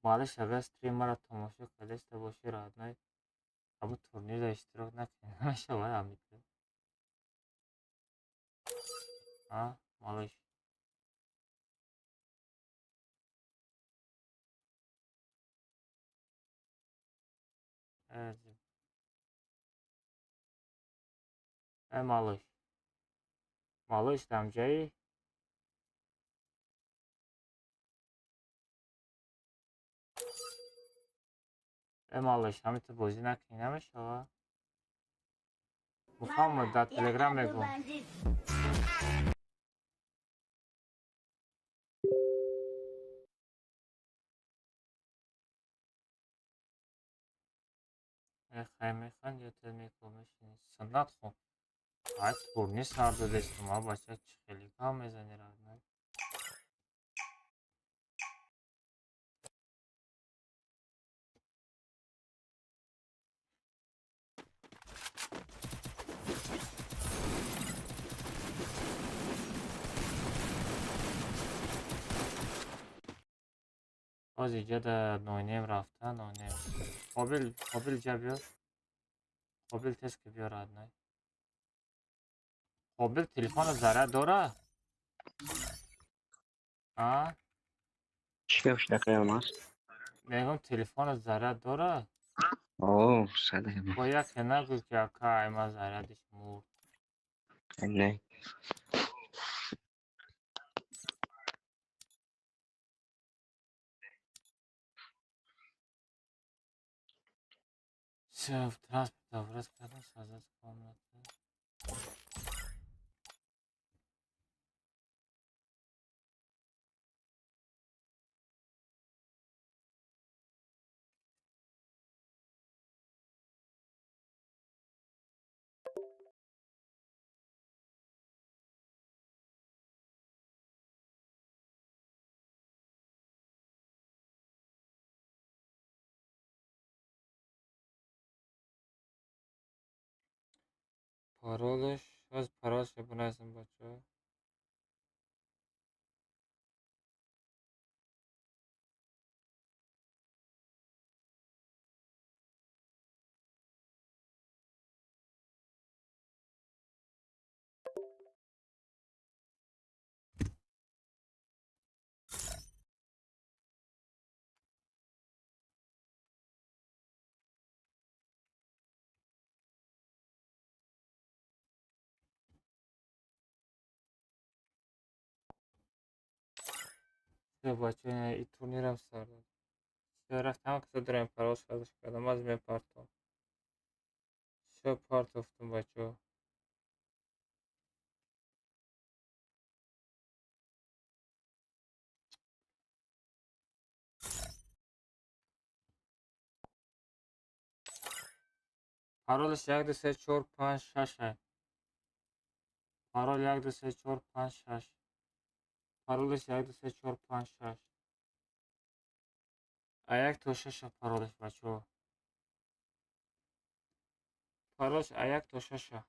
Малыш, агар стрим маро тамошо кардаиста бошӣ, родной, абу турнирда иштирок накунӣ намешавад, амита. А, малыш. Э, малыш. Малыш, дамҷаи? Э, малыш, ҳамин ту бозӣ накунӣ намешавад? Мухаммад, дар Я Телеграм Абу мегӯм. Бандит. Э, хай механд ё тел мекӯ мешинӣ? Суннат хун. Ай, турнир сар додестум, а бача чӣ хеле гап мезанӣ, родной. Боз иҷода нойнем рафта, нойнем. Қобил, Қобил ҷа биё. Қобил тез ки биё, родной. Қобил телефона заряд дора? А? Чӣ гап шуда, қиёмат? Мегӯм, телефона заряд дора? О, сада. Бо яке нагӯ ки ака ай ман зарядиш мурд. Не. Всё, в транспорт образ кардам, создать комната. Паролаш, ҳоз паролашро бинависам, бачаҳо. Всё, бачаҳо, и турнирам сар дод. Всё, рафт, ҳама касо дорем парол сардаш кардам, аз мепартом. Всё, партофтум, бачаҳо. Паролаш 1, 2, 3, 4, 5, 6. Парол 1 2 3 4 5 6. Паролаш 1 2 3 4 5 6. А 1 то 6 паролаш бачаҳо. Паролаш а 1 то 6.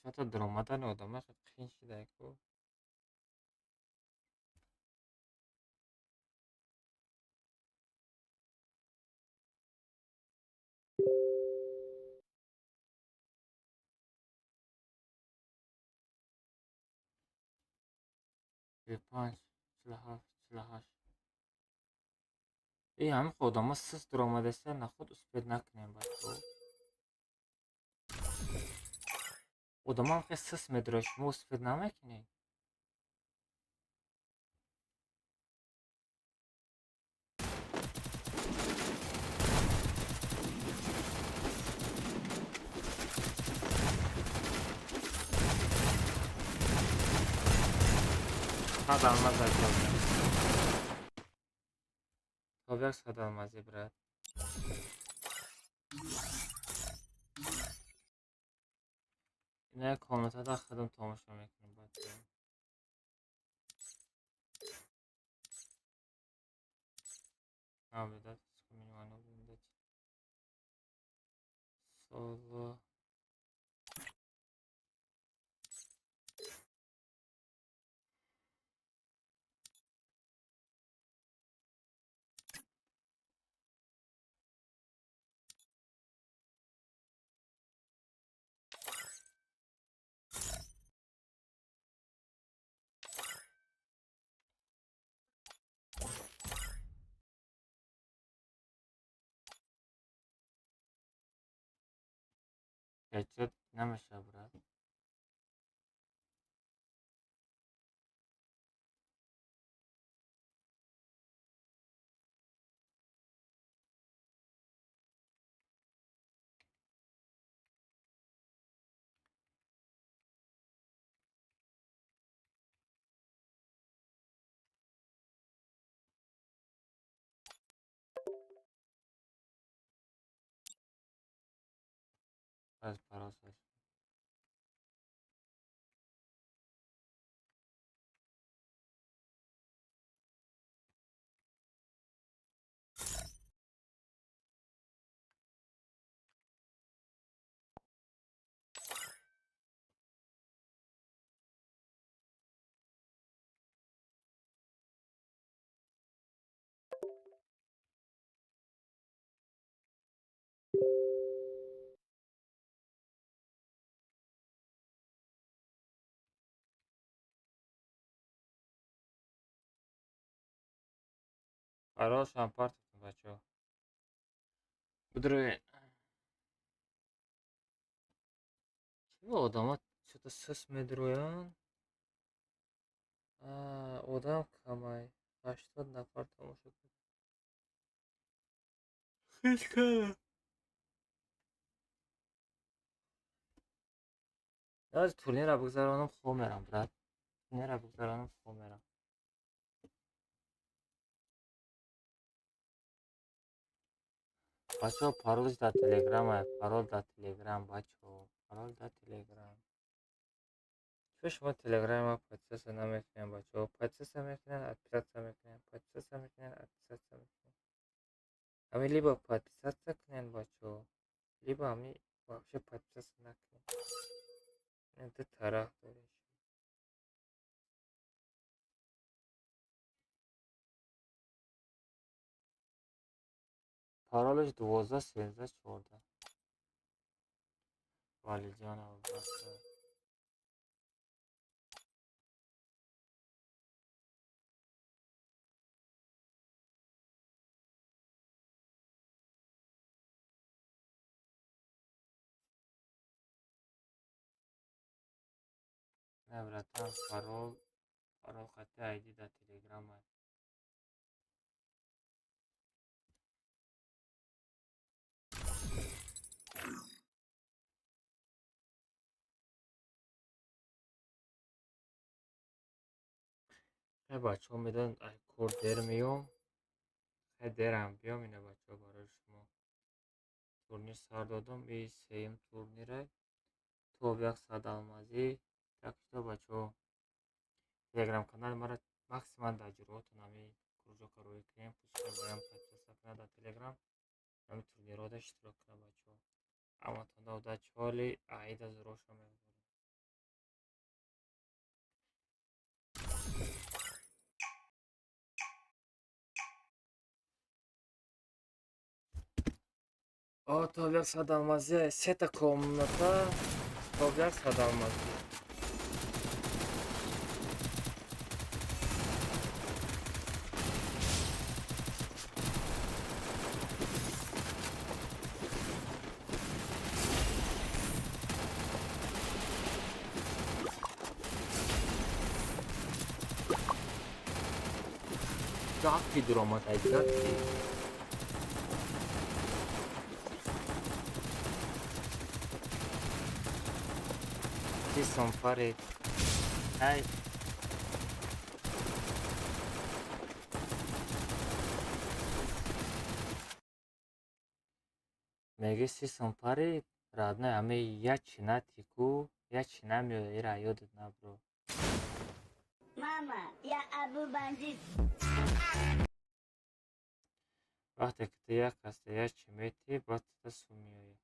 Чё-то даромадани одама қиин шида-ку. 45, 47, 48. И ҳамин одамо сист даромадаста, нахуд успеть накунем, бачаҳо. Одамам хел сист медарояд, шумо успеть намекунед? Сад алмаз аҷаб. Тобяк сад алмази, брат. Ина комнатада худам тамошо мекунам, бачаҳо. Наблюдать, наблюдать. Соло. Хедшот намешавад, брат. Аз парол саш. Паролшам партофтам, бачаҳо. Бидроед. Чӣ одамо чё-то сист медроянд? Одам камай. 80 нафар тамошо кард. Хел кара. Аз турнира бигзаронам, хоб мерам, брат. Турнира бигзаронам, хоб мерам. Бачаҳо, паролш дар телеграм, парол дар телеграм, бачаҳо, парол дар телеграм. Чӣ шумо телеграма подписаться намекунед, бачаҳо? Подписаться мекунед, отписаться мекунед, подписаться мекунед, отписаться мекунед. Ҳами либо подписаться кунед, бачаҳо, либо ҳами вообще подписаться накунед. Ду тараф доред. Паролаш 12 13 14. Валиҷон Абубакр. Не, братан, парол хати айди дар телеграм. Хай, бачаҳо медонанд, ай кор дер меём. Хай, дерам биём, ина бачаҳо, барои шумо турнир сар додам. И сеюм турнире. Топ 100 алмазӣ. Так что, бачаҳо, телеграм-канали маро максимум дар ҷуръотон ҳами кружока рӯй кунем, пускай баям подписаться кунад дар телеграм, ҳами турнирҳода иштирок кунад, бачаҳо. Ҳаматонда удачи, ҳоли аида зурошо мегузорем. О, топ 100 алмазӣ, сета комната, топ 100 алмазӣ. Ҷаки дуромад, ай ҷаки. Сисон парид. Ай. Меги сисон парид, родной, ами я чи натику, я чи намеояд, ира ёдат набро. Мама, я Абу Бандит. Вақте ки ту як касда як чи метиҳӣ, баъд тута сум меояд.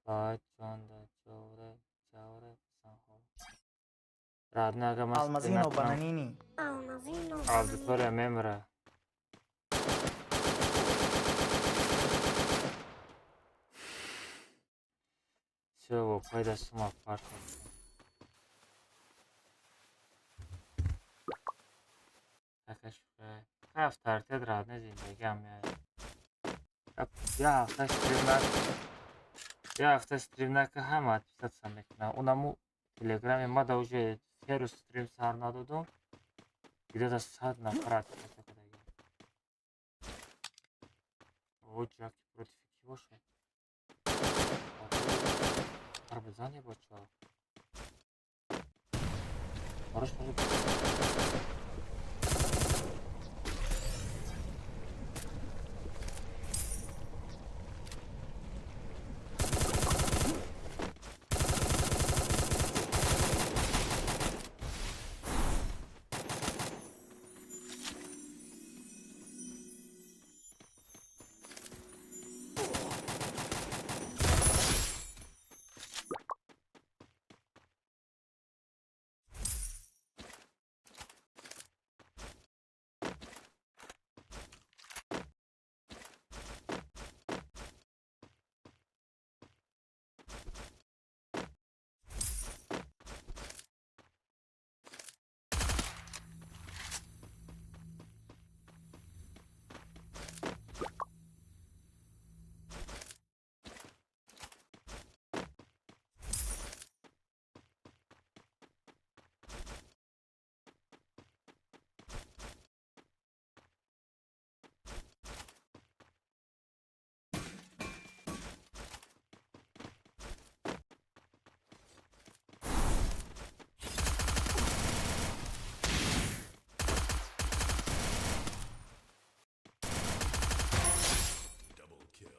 Баъд ҷонда ҷавре ҷавре бизанҳо. Родной, агар ман стрим Алмазино накунам, Бананини. Алмазино аудитория Бананини. мемира. Всё, пайда сума партофтем. Такаш хай, авторитет, родной, зиндагиам меояд. Я ҳафта стрим на, я ҳафта стрим нака, ҳама отписаться мекунад. Унаму телеграми ма да уже 3 рӯз стрим сар надодум. Где-то 100 нафар отписаться кардагиам. О, ҷаки против кӣ бошад? Ҳар бизане, бачаҳо. Хорош, хорош. Double kill.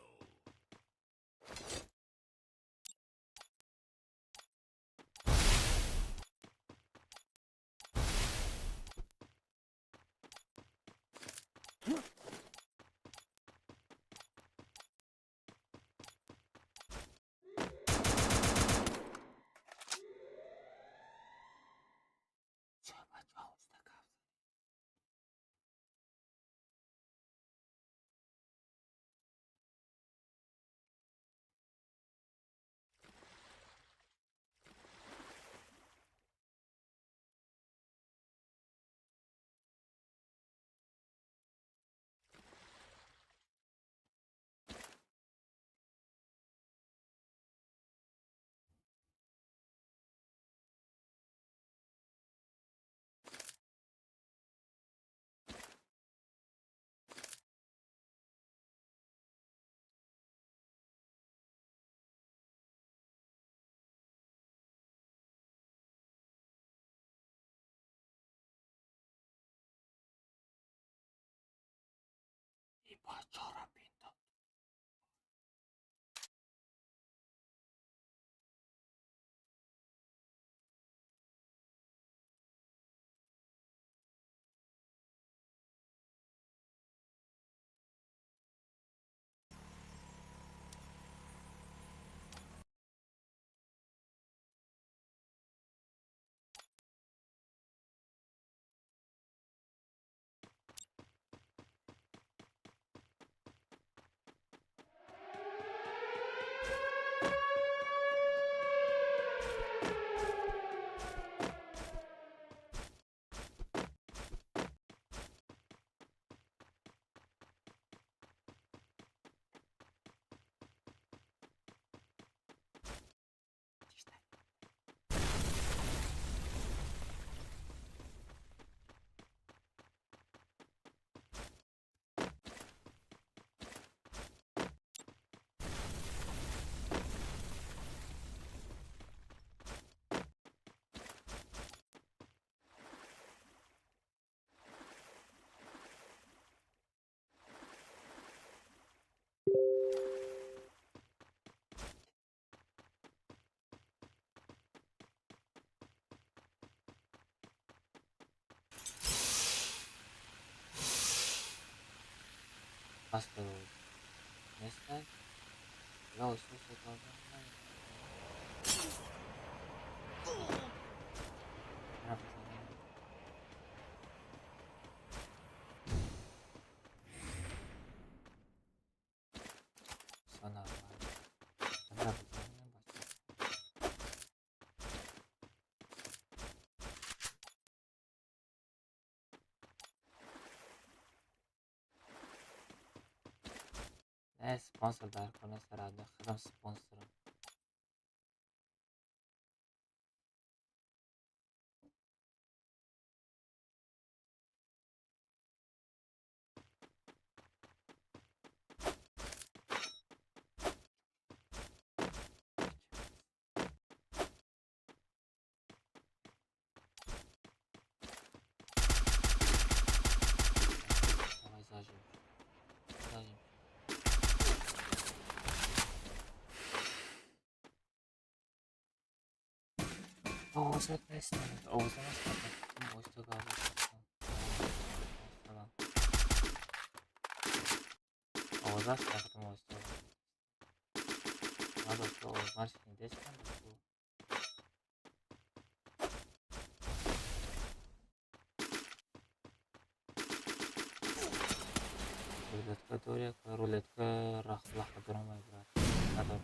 Ча, бачаҳо, уста гап. Бачора бинда. Паста нестай. Спонсор дар кор нест, радно худам спонсорам. Давай зажим. Зажим. Овозат нестанд, овоза нестанд. Оҳиста гап зад. Овоза сахтам оҳиста. Ман овоз шиндестам. Рулетка доря, рулетка лаха дорам ай брат. Надорам.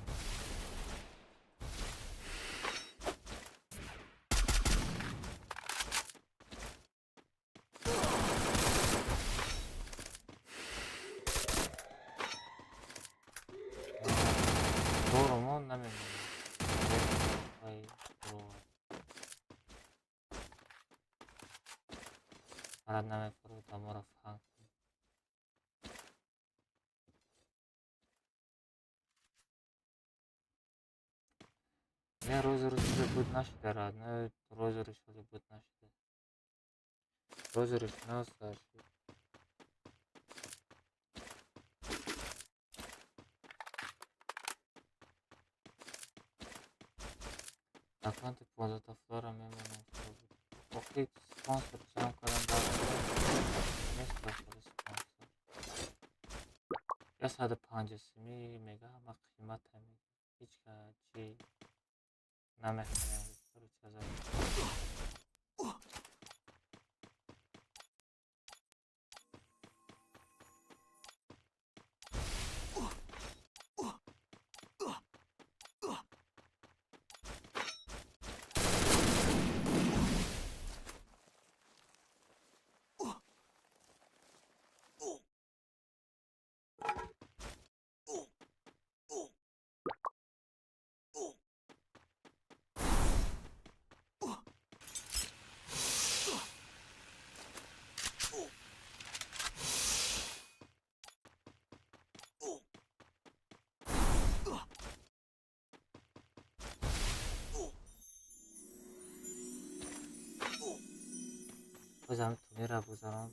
Не розыгрыш буд нашида, родной, розыгрыш буд нашида. Розыгрыш нас дальше. Аккаунти 15 флора мемонам. Охи спонсор ҷамъ кардам дар нест дохили спонсор. 150 сими мега ҳама қимата мега. Ҳеҷ чи намехарем. Короче, бозам турнира гузарон.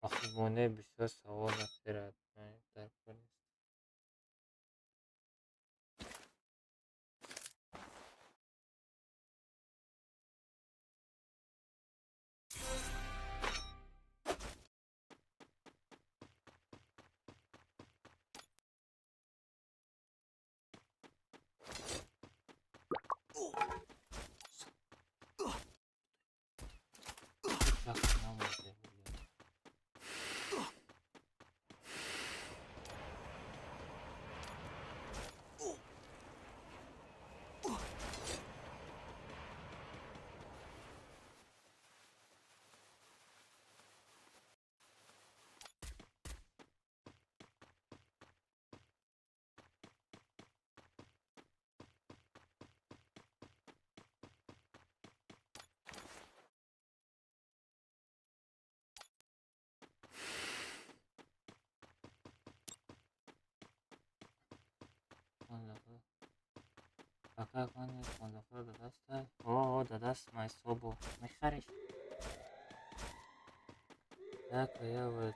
Охи бисёр савол натерад. Дар кор нест. Пока О, дадаст майсобу. Мехариш. Так, я вот.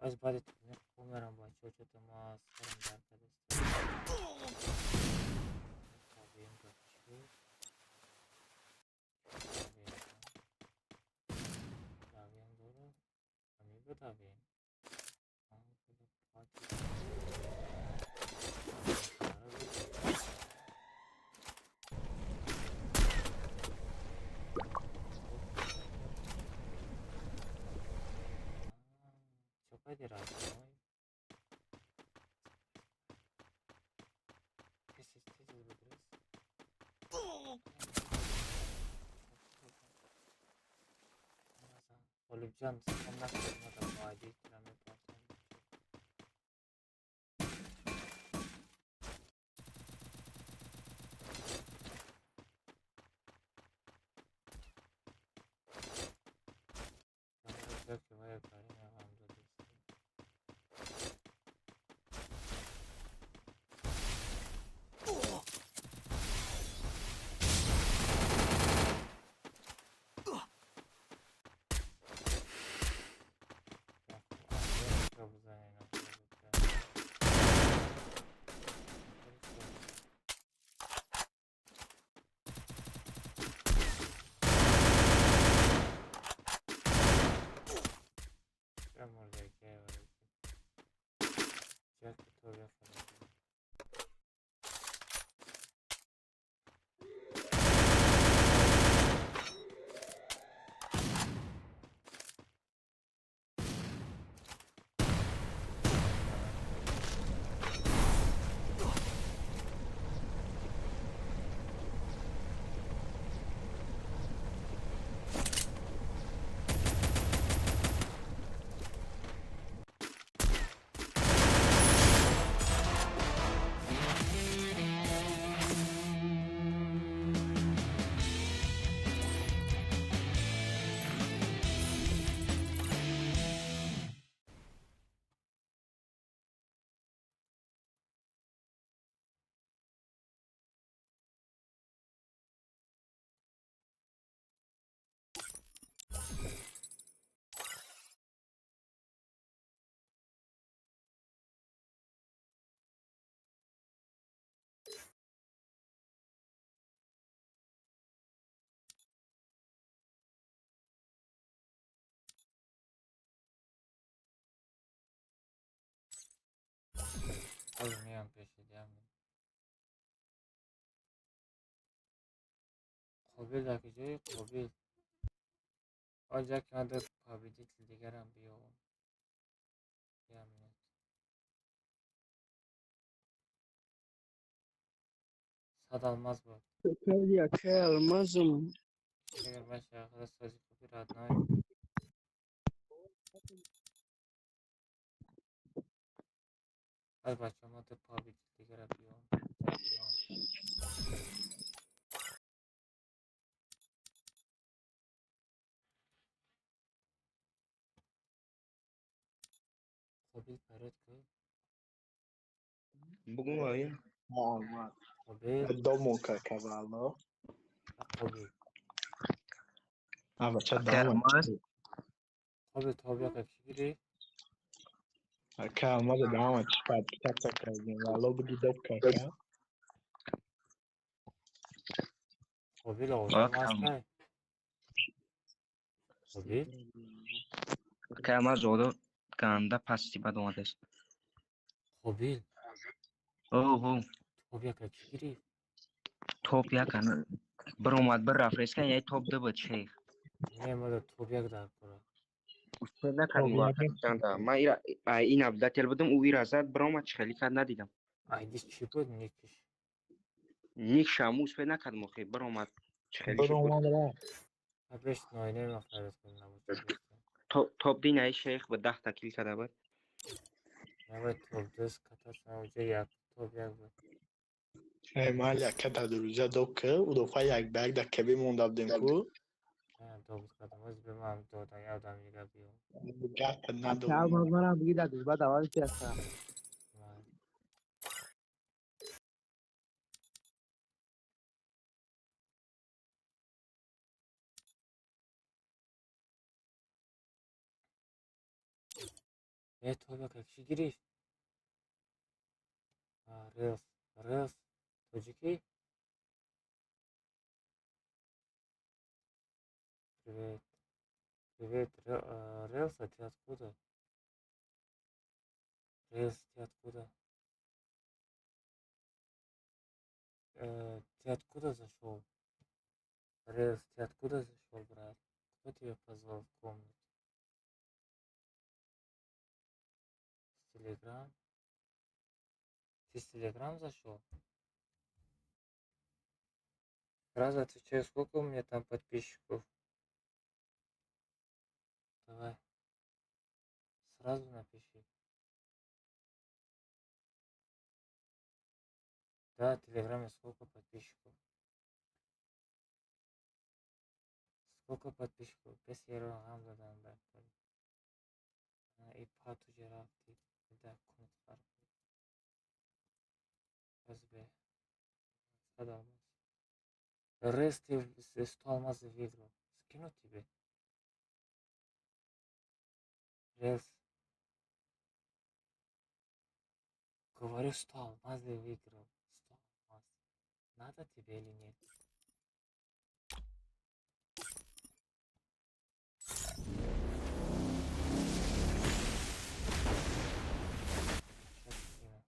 Аз баъди турнир умерам, бачаҳо, чото ма сарам дард кардааст. Ғолибҷон, салом накардем, муайдӣ тира мепартам. Ҳозир меям пеши дям. Қобил дар куҷои Қобил? Ҳозир яке ман ду победитель дигарам биёвам. Як минут. 100 алмаз буд. Яке алмазум. Агар ман шахса сози хуби родной. Ҳозир бачаҳо ман ду победитель дигара биёвам. Қобил парод ку? Бугун вай. Алмаз. Қобил. Домо какавало. Қобил. А бача Ака домо. алмаз. Қобил тобиқа кӣ гирифт? Ака алмаз домо чи подписаться кардем. Вало буди доб кака. Қобил одам Ака ҳастай? Қобил? Ака алмаз одо ганда пасти бад омадааст. Қобил. Оҳо. Тобиқа кӣ гирифт? Топ як ана биромад бир рафт реска яй топ ду буд шейх. Не, мада топ як дар кора. Успел накардем Топ ака як. чанда. Ман ира ин абдател будам, ӯ ира зад биромад чӣ хеле кард надидам. Айдиш чӣ буд никиш? Ник шаму успел накардем охи биромад чӣ хеле шуд буд. Биромад рафт. Пеш ноине ма фарёд кунем набуд. Топ дин ай шейх ба 10 та кил карда буд. Набояд топ ду катаса уҷа як топ як буд. Эй мали ака дар дурӯза доб ки удофа як ба як дар кабе монда будем ку. Доб кардам. Ҳозир ба ман дода як одам дига биём. Гапа Ака надодем. алмаз манам биги дар дузба давал ки ака. Э, тобиқа кӣ гирифт? Релс, релс, тоҷикӣ? Привет. Привет, Релс, а ты откуда? Релс, ты откуда? Ты откуда зашел? Релс, ты откуда зашел, брат? Кто тебя позвал в комнату? С Телеграм? Ты с Телеграм зашел? Сразу отвечаю, сколько у меня там подписчиков? Давай. Сразу напиши. Да, в Телеграме сколько подписчиков? Сколько подписчиков? Бес евро гам задан бар. И пату рафти. Да, кунат фарқ. Разбе. 100 алмаз. Рез, ты 100 алмазов выиграл. Скину тебе. Рез. Говорю, 100 алмазов выиграл. 100 алмаз. Надо тебе или нет? Сейчас скину.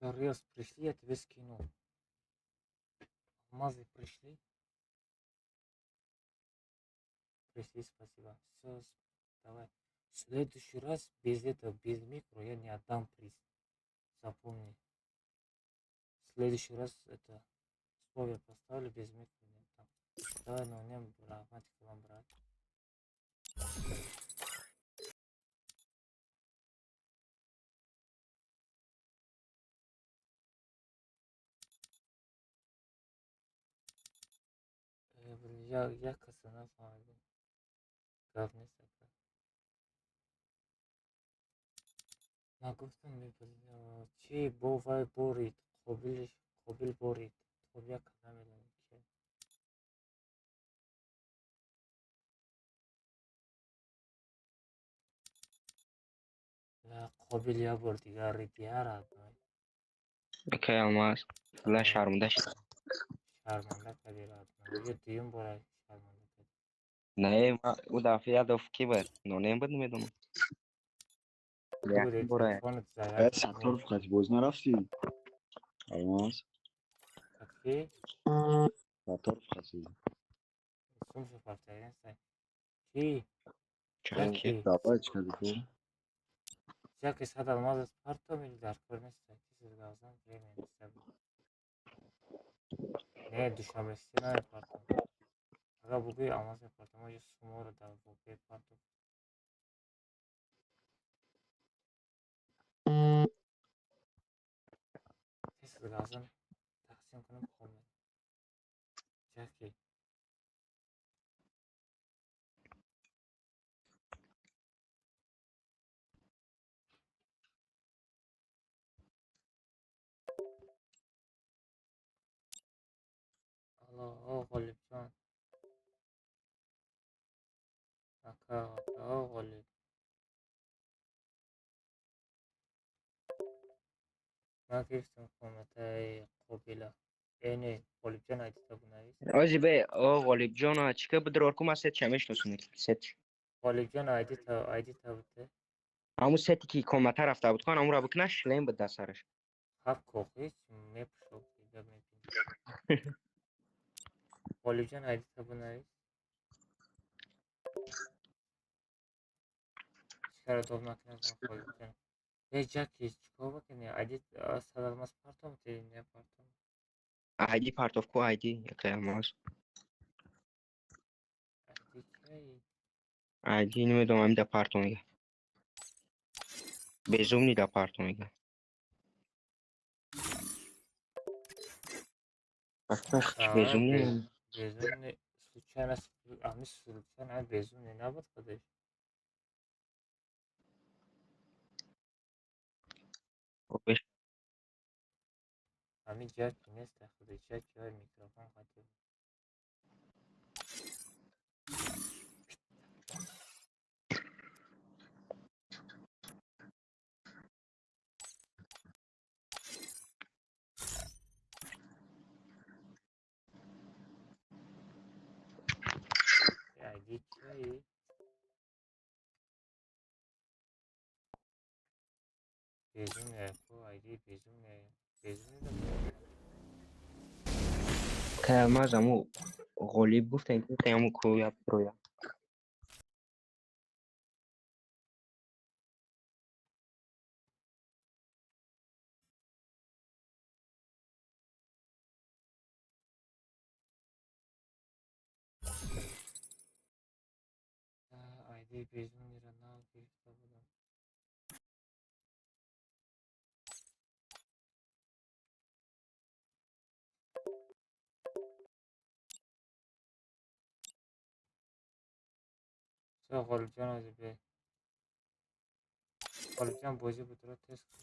Релс, пришли, я тебе скину. Алмазы пришли? Пришли, спасибо. Все, давай. В следующий раз без этого, без микро я не отдам приз. Запомни. В следующий раз это условие поставлю, без микро не отдам. Давай, ну, не, рахматик вам, брат. Як каса нафаҳмидем. Гап нест ака. Ман гуфтам, чӣ бо вай борид, Қобил борид. Тоб як намедонем ки. Қобил як бор дигар ридия родной. Акай Алмаз, ла шарманда шид. Шарманда кардӣ родной. Ё дуюм бора шарманда кардӣ. Не, ма ӯ дафъа як дафъа ки буд? Нонем буд, намедонам. Буд, Бора. телефонат заряд Э, Сатторов қати боз нарафтӣ? Алмаз. Каки? Сатторов қати. Сумша партаган сай. Ки? Чаки. Ки? Давай чӣ кардӣ ту? Жаки сад алмаз аз партом или дар кор нест? Тисиз гавзан время нест. Не, душанбе си намепартом. Агар бугӯи алмаз мепартом, мо суморо дар воқеъ партом. Тисиз гавзан тақсим кунам хомер. Жаки. Алло, о Ғолибҷон. Ака, ака, о Ғолиб. Ман гирифтам комнатаи Қобила. Э, не, Ғолибҷон айдита бунавис. Ози бе, о Ғолибҷон, чӣ ка бидрор ку, ман сетша мешиносам, сетш. Ғолибҷон айдита буде. Ҳамун сети ки комната рафта буд, хон ҳамунро бикна, шлем буд дар сараш. Ҳаб кохи мепушок, дига мебинӣ. Ғолибҷон айдита бунавис. Чикара доб накунад ман Ғолибҷон. Э, Ҷаки, чикор бикунӣ? Айди сад алмаз партом ти не партом? Айди партов ку, айди, якай Алмаз. Айди кияи? Айди намедонам, ҳамин да парто мега. Безумный да парто мега. Бахт безумный. Безумный случайно, ами случайно безумный набуд худаш. Ами Ҷаки нест худаш, Ҷаки ҳай микрофон қатӣ. Айди кияи? Безумный ку, айди безумный. Безумный да. Акай Алмаз, ҳамун Ғолиб гуфтем ки ҳамун ку як роя. Айди безумныйро нав гирифта будам. Всё, Ғолибҷон ози бе. Ғолибҷон бозӣ будро тест кун.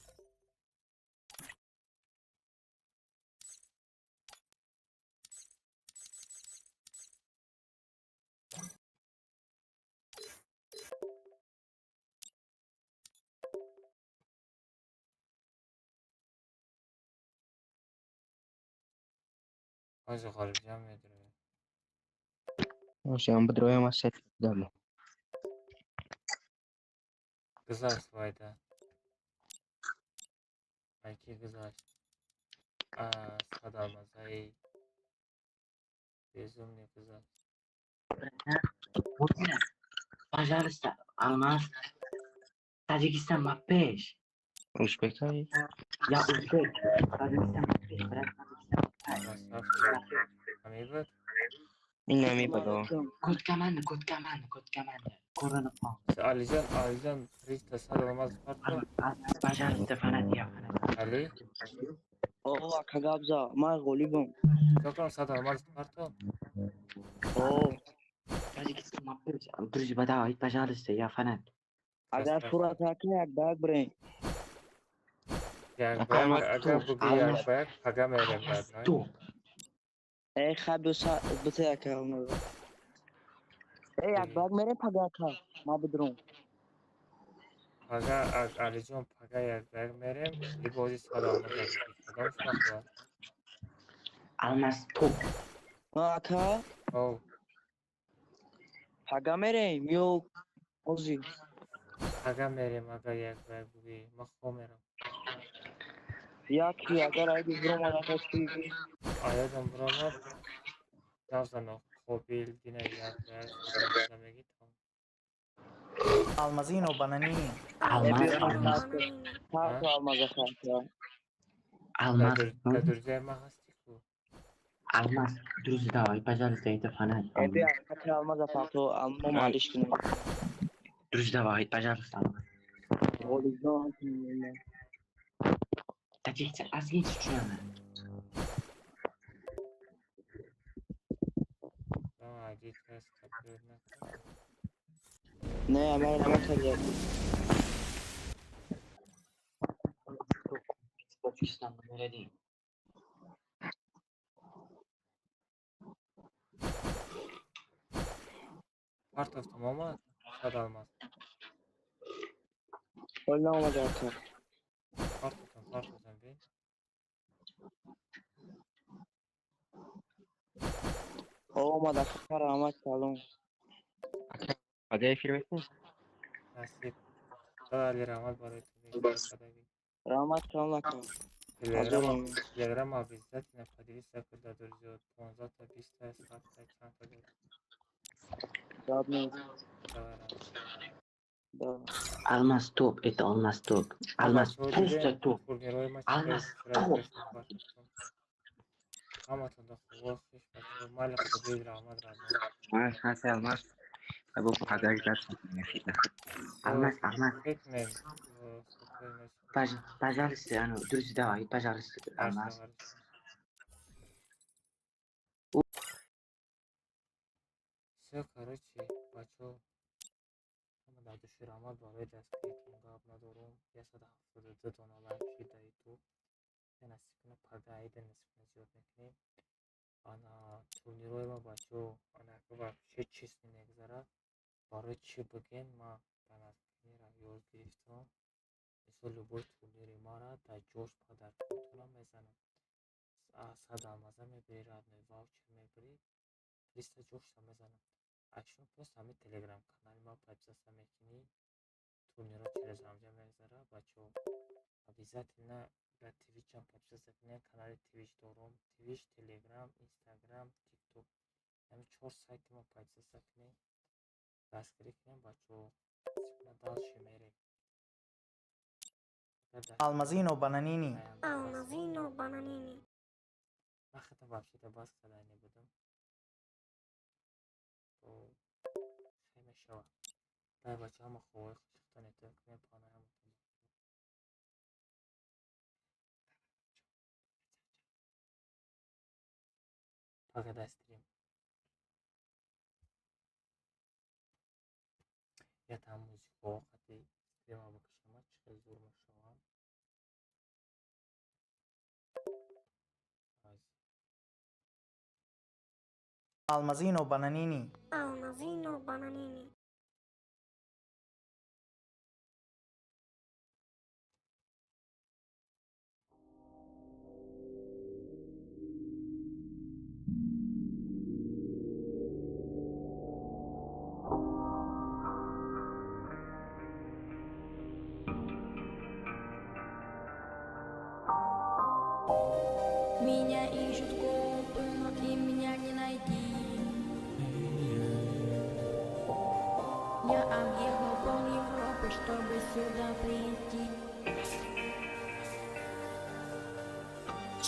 Ози Ғолибҷон медрояд. Ози ҳам бидроям, аз сет дам. Гузашт вайда. Айки гузашт. Сад алмазаи безумный гузашт. Пожалуйста, Алмаз. Таджикистан ма пеш. Узбекай? Я узбек. Таджикистан ма пеш, брат. Красавчик. Ҳамин буд? Ин ҳамин буд, о. Код команда, код команда, код команда. Ko'rinib qol. Алиҷон, Алиҷон, 300 сад алмаз партом. Пожалуйста, фанат, я фанат. Али? О, ака гапза, ман ғолибам. Чӣ кунам, сад алмаз партом? О, Таджикистан, друзья, давай, пожалуйста, я фанат. Агар сурат ака, як ба як бирем. Як ба як, агар буги, як ба як пага мерем, родной. Э, хай, биса яка алмаза. Э, як ба як мерем пага, ака. Ма бидурум. Пага, Алиҷон, пага як ба як мерем, либо ози 100 алмаза буги. Кадомш махӯрад? Алмаз топ. Ака? Оу. Пага мерем ё ози? Пага мерем, агар як ба як буги. Ма хоб мерам. Яки агар айди биромад, ака, чӣ? Аёдам биромад, навзано қобил дина як ба як 100 алмаза меги, тамом. Алмазино бананини. Алмаз, алмаз. Тарту алмаза хака. Алмаз. Дар друзьяи ман ҳасти ку? Алмаз, друзья, давай, пожалуйста, это фанат. Э, бия, ака, алмаза парту, мо малиш кунем. Друзья, давай, пожалуйста, алмаз. Ғолибҷон. Таджикча озгинcha tushunaman. Айди тест копировать накун. Не, ман намекардам. Tojikiston номер один. Партофтам, омад? 100 алмаз. Ҳол наомада, ака. Партофтам, партофтам, бин. Омад, ака, раҳмат, салом. Пага эфир мекунӣ? Насиб. Дод Али, раҳмат барои ту. Раҳмат, салом, ака. Телеграм, телеграм обязательно поделиться, когда друзья 15 та, 20 та, 100 та, чанд та дорад. Гап нест. Давай, раҳмат. Да. Алмаз топ, это алмаз топ. Алмаз Бачаҳо, просто дидем топ. турнирҳои ма чӣ Алмаз хел топ. партофтам. Ҳаматон хубо хиш, бачаҳо. Майли, Қобил, раҳмат, раҳмат. Алмаз, алмаз. Бо подарок дад. Алмаз, алмаз. Фикр Пожалуйста, ну, друзья, давай, пожалуйста, алмаз. Всё, короче, бачаҳо, ҳама дар души раҳмат барои дастгиритон, гап надорум. 172 дона лайк шид дар ютуб. Я насиб кунад, пага айда насиб кунад, зиёд мекунем. Ана турнирҳои ма, бачаҳо, ана вообще честно мегзарад. Барои чӣ бигем, ма ба наздикиро ёд гирифтам. Мисол, любой турнири мара дар ҷош подаркотона мезанам. 100 алмаза мебири, родной, ваучер мебири, 300 ҷошта мезанам. А шумо просто ҳамин телеграм канали ма подписаться мекунӣ, турнирҳо через ҳамҷа мегзарад, бачаҳо. Обязательно дар твичам подписаться кунед, канали твич дорум. Твич, телеграм, инстаграм, тикток. Ҳамин чор сайти ма подписаться кунед, дастгирӣ кунед, бачаҳо. Дальше мерем. Алмазино бананини. Алмазино бананини. Ман хатам вообще-то бас кардани будам. Хел мешавад. Дай, бачаҳо, ҳама хубои хушихтон эҳтиёт кунед, панои ҳаматон. Пага дар стрим. Я там музикаҳо қати стрима бикашам, чӣ хел зур мешавад. Алмазино бананини. Алмазино бананини. Меня ищут копы, но им меня не найти. Я объехал пол Европы, чтобы сюда прийти.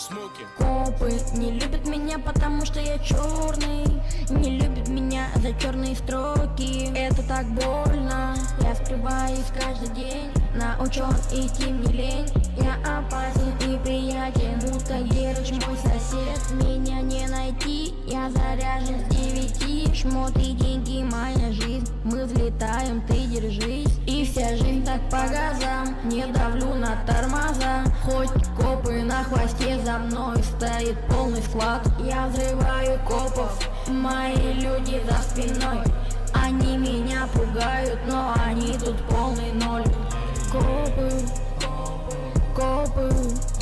Smoking. Копы не любят меня, потому что я черный. Не любят меня за черные строки. Это так больно. Я скрываюсь каждый день. На учет идти мне лень. Я опасен и приятен, будто Герыч мой сосед. Меня не найти, я заряжен с 9. Шмоты, деньги, моя жизнь. Мы взлетаем, ты держись. И вся жизнь так по газам. Не давлю на тормоза. Хоть копы на хвосте, за мной стоит полный склад. Я взрываю копов, мои люди за спиной. Они меня пугают, но они тут полный ноль. Копы, копы.